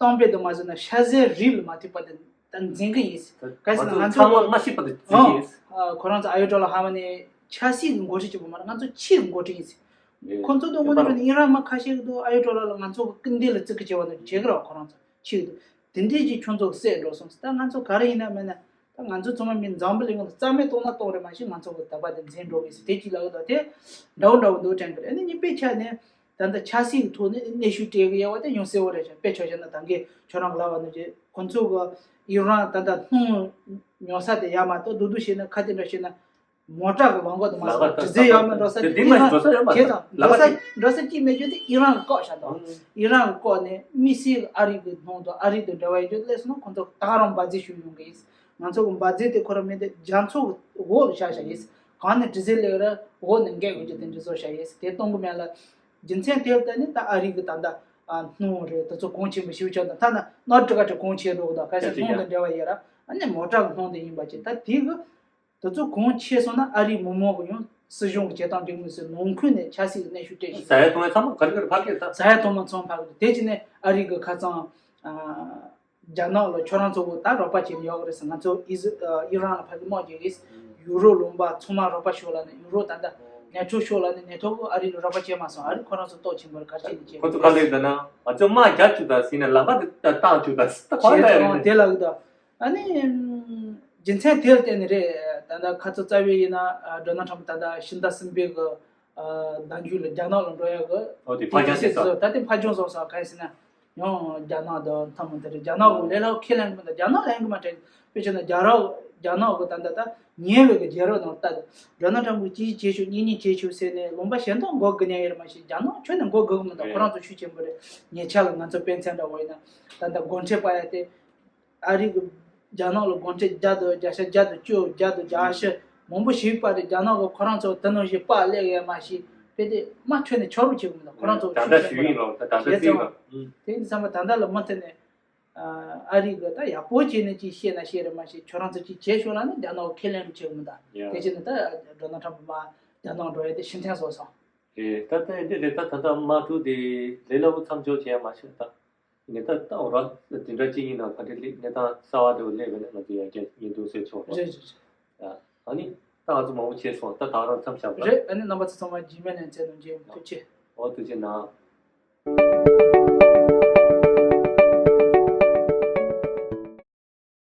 གཏམ་དཔེ་དུ་མ་བཟོས་ན་ཤ་ཟའི་རིགས་ལ་མ་ཐུག་པ་དེ་ད་འཛིན་གི་ཡིན། གལ་སྲིད་ང་ཚོ་ཚང་མ་མ་ཤེས་པ་དེ་འཛིན་གི་ཡིན། ཁོ་རང་ཚོ་ཨ་ཡོ་ཊོ་ལ་ཧ་མ་ནས་ཆབ་སྲིད་ཀྱི་འགོ་ཁྲིད་ཅིག་པོ་མ་རེད། ང་ཚོ་ཕྱིའི་འགོ་ཁྲིད་ཡིན། ཁོ་ཚོ་དང་དངོས་གནས་ཨི་རན་མི་ཁ་ཤས་ཀྱི་འདུག་ཨ་ཡོ་ཊོ་ལ་ལ་ང་ཚོ་གི་སྐུ་མདུན་ལ་བརྩི་གི་བྱེད་པ་དང་བྱེད་གི་རེད་བ། ཁོ་རང་ཚོ་ཕྱིའི་འདུག་དེ་འདྲས་ཀྱི་ཁྱོད་ཚོ་གི་བསད་འགྲོ་སོང་ཟེར། ད་ང་ཚོ་ག་རེ་ཡིན་ན་མིན་ན་ད་ང་ཚོ་ཚང་མ་མི་འཛམ་བུ་གླིང་ལ་རྩ་མེད་གཏོང་ན་གཏོང་རེད་མ་གཞི་ང་ཚོ་གི་དད་པ་དེ་འཛིན་འགྲོ་གི་ཟེར་དེ་གཅིག་ལབ་གི་འདུག་དེ་འདྲ་བོ་འདྲ་བོ་འདུག་དྲན་གི་རེད། ཨ་ནི་གཉིས་པའི་ཆ་ནས་ད་ལྟ་ཆབ་སྲིད་ཀྱི་ཐོག་ནས་གནོན་ཤུགས་སྤྲད་གི་ཡོད་པ་དེ་ཡང་གསལ་བོ་རེད་ཤག་དཔེ་ཆ་བཞག་ན་ད་གིན་ཁྱོད་རང་གི་ལབ་པ་ནང་བཞིན་ཁོ་ཚོ་གི་ཨི་རན་ད་ལྟ་སྣུམ་ཉོ་ས་དེ་ཡར་མར་ཏོག་རྡོག་རྡོག་བྱས་ན་ཁ་གཏད་འདྲ་བྱས་ན། མོ་ཊ་གི་ལམ་ཁ་དུ་མ་སོང་ན་དྲི་རྫས་ཡོད་མེད་འགྲོ་ས་དེ་འདི་མ་ཞིག་འགྲོ་ས་ཡོད་མ་རེད། བྱས་ཙང་འགྲོ་ས་འགྲོ་ས་གཅིག་མེད་རྒྱུ་དེ་ཨི་རན་གྱིས་བཀག་བཞག་འདུག་ཨི་རན་གྱིས་བཀག་ནས་དམིགས་བསལ་ཨ་རི་གི་ནང་དུ་ཨ་རི་དང་འབྲེལ་བ་ཡོད་རྒྱུ་སླེབས་སོང་ན་ཁོང་ཚོ་ད་ག་རང་འབར་རྫས་ཤུགས་ཡོང་གི་ཡིན། ང་ཚོ་གི་འབར་རྫས་དེ་ཁོ་རང་མི་དེ་རྒྱ་མཚོ་གི་འོག་ལ་བཞག་བཞག་ཡིན། གང་ནས་དྲི་རྫས་སླེབས་ར་འོག་ནས་འགེབས་དགོས་རྒྱུ་དེ་འདྲ་བཟོ་བཞག་ཡིན། དེ་གཏོང་གི་མེད་ལ། རྒྱུ་མཚན་དེ་ལ་བརྟེན་ནས་ད་ཨ་རི་གི་ད་ལྟ་སྣུམ་རེད་དེ་ཚོ་གོང་ཆེན་པོ་ཞེ་པོ་ཆགས་འདུག་ཐ་ན་སྣ་ཊིག་ཊིག་གོང་ཆེ་འགྲོ་གི་འདུག་གལ་སྲིད་སྣུམ་དང་འབྲེལ་བ་ཡོད་ར་ཨ་ནི་མོ་ཊ་གི་སྣུམ་དེ་ཡིན་པ་ཅིག་ད་དེ་གི་དེ་ཚོ་གོང་ཆེ་སོང་ན་ཨ་རིའི་མི་མང་གི་ཡང་སྲིད་གཞུང་གི་བྱེད་སྟངས་འགྲིག་མི་སྲིད། ནང་ཁུལ་ནས་ཆབ་སྲིད་ཀྱི་གནོན་ཤུགས་སྤྲད་ཟ་ཡ་བཏུང་ཡ་ཚང་མ་ག་རེ་ག་རེ་ཕར་སྐད་ད། ཟ་ཡ་བཏུང་མ་ཚང་ཕར་སྐད་དེ་ཕྱིན་ནས་ཨ་རི་གི་ཁ་སང་རྒྱ་ནག་ལ་ཁྱོད་རང་ཚོ་གི་ད་རོགས་པ་བྱེད་ནི་ཡོད་གི་རེད་ཟེར། ང་ཚོ་ཨི་ཟི་ཨི་རན་ལ་ཕར་གི་དམག་རྒྱག་གི་ཡུ་རོབ་ལུང་པ་ཚང་མ་རོགས་པ་ཤོག་ལབ་ནས་ཡུ་རོབ་ད་ལྟ་ནེ་ཊོ་ཤོག་ལབ་ནས་ནེ་ཊོ་གི་ཨ་རི་ལ་རོགས་པ་བྱེད་མ་སོང་། ཨ་རི་ཁོ་རང་ཚོ་ལྟོགས་ཆེན་པོ་རེད། ག་རེ་བྱེད་ནས་བྱེད་ཁོ་ཚོ་ག་ལེགས་ད་ན་ང་ཚོ་དམག་རྒྱག་བཅུག་ད་ཟིན་ནས་ལམ་ཁ་དེ་བཏང་བཅུག་ད་ཟིན་ད་ག་ལ་ཡ་རེད། དེ་ལ་གི་ད། ཨ་ནི། རྒྱུ་མཚན་དེ་ལ་བརྟེན་ནས་རེད། ད་ལྟ་ཁ་ཚོ་རྩ་བའི་ཡིན་ན་ཌོ་ནལ་ཊམ་ད་ལྟ་ཕྱི་ཟླ་གསུམ་པའི་གི་ཟླ་མཇུག་ལ་རྒྱ་ནག་ལ་འགྲོ་ཡ་གི་ཨོ་དེ་ཕར་འགྱངས་བྱས་སོང་། ད་དེ་ཕར་འགྱངས་སོང་ས་ག་རེ་ཟེར་ན་ཡང་རྒྱ་ནག་དང་འཐབ་མི་དེ་རེད། རྒྱ་ནག་གི་ལས་སླ་པོ་ཁས་ལེན་གི་མི་འདུག་རྒྱ་ནག་ལེན་གི་མ་དྲན། དཔེ་བྱས་ན་རྒྱ་ར་རྒྱ་ནག་གི་ད་ལྟ་ད་ཉེ་བའི་གི་རྒྱལ་རབས་ནང་ལྟ་ཌོ་ནལ་ཊམ་གི་གཅིག་བྱེད་ཆོག་གཉིས་གཉིས་བྱེད་ཆོག་ཟེར་ནས་ལུང་པ་གཞན་དག་མགོ་སྒུར་ཉན་ཡོད་རེད། མ་གཞི་རྒྱ་ནག་ཁྱོན་ནས་མགོ་སྒུར་གི་མི་འདུག་ཁོ་རང་ཚོ་ཤུགས་ཆེན་པོ་རེད། ཉེ་ཆར་ལ་ང་ཚོ་དཔེ་མཚོན་འདྲ་བོ་ཡིན་ན་ད་ལྟ་སྒོ་ཁྲལ་སྤར་ཡ་དེ། ཨ་རི་གི་རྒྱ་ནག་ལ་སྒོ་ཁྲལ་བརྒྱ་དང་བརྒྱ་ཆ་བརྒྱ་དང་བཅུ་བརྒྱ་དང་བརྒྱད་ཅུ་མང་པོ་ཞིག་སྤར་ཏེ་རྒྱ་ནག་གི་ཁོ་རང་ཚོ་དེ་ནང་བཞིན་སྤར་སླེབས་ཡོད་མ་གཞི་དཔེ་དེ་མ་ཁྱོན་ནས་ཆོག་རུ་བྱེད་དགོས་མི་འདུག་ཁོ་རང་ཚོ་ད་ལྟ་ཞུ་ཡིན་རོགས་ད་ད་ལྟ་བྱས་རྩིས་ཙང་རོགས། དེ་ཡིན་དུས་ཙམ་པ་ད་ལྟ་ལ་མུ་མཐུད་ནས་ཨ་རི་གི་ད་ཡག་པོ་བྱས་ནས་ཅིག་བཤད་ན་བཤད་རེད། མ་གཞི་ཁྱོད་རང་ཚོ་ཅིག་བྱས་ཤོག་ལབ་ན་རྒྱ་ནག་གི་ཁས་ལེན་རུ་བྱེད་དགོས་མི་འདུག་ཡ། དེ་བྱས་ནས་ད་ཌོ་ནལ་ཊམ་མ་རྒྱ་ནག་འགྲོ་ཡ་དེ་ཕྱིར་འཐེན་བཟོ་སོང་། ཨེ་ད་ལྟ་འདི་རེད། ད་ད་ལྟ་དམག་འཁྲུག་དེ་ལས་སླ་པོ་མཚམས་འཇོག་བྱས་ཡ་མ་ཤེས་ད། ངས་ད་ལྟ་འོ་ར་དེ་འདྲ་ཅིག་ཡིན་ན་ག་འདྲ་ལེགས་གནས་སྟངས་གསར་བ་དེ་བ་སླེབས་པ་ན་ང་ཚོ་ཡར་རྒྱས་ཉིན་དུ་སེ་ཆོག་རོགས། རེད་རེད་རེད། ཨ་ནི་ད་ང་ཚོ་མང་པོ་བྱས་སོང་། ད་ད་རང་མཚམས་བཞག་པ། རེད། ཨ་ནི་རྣམ་པ་ཚོ་ཚང་མ་རྗེས་མའི་ལེ་ཚན་ནང་མཇལ་ཡོང་། ཐུགས་རྗེ་ཆེ། འོ་ཐུགས་རྗེ་གནང་།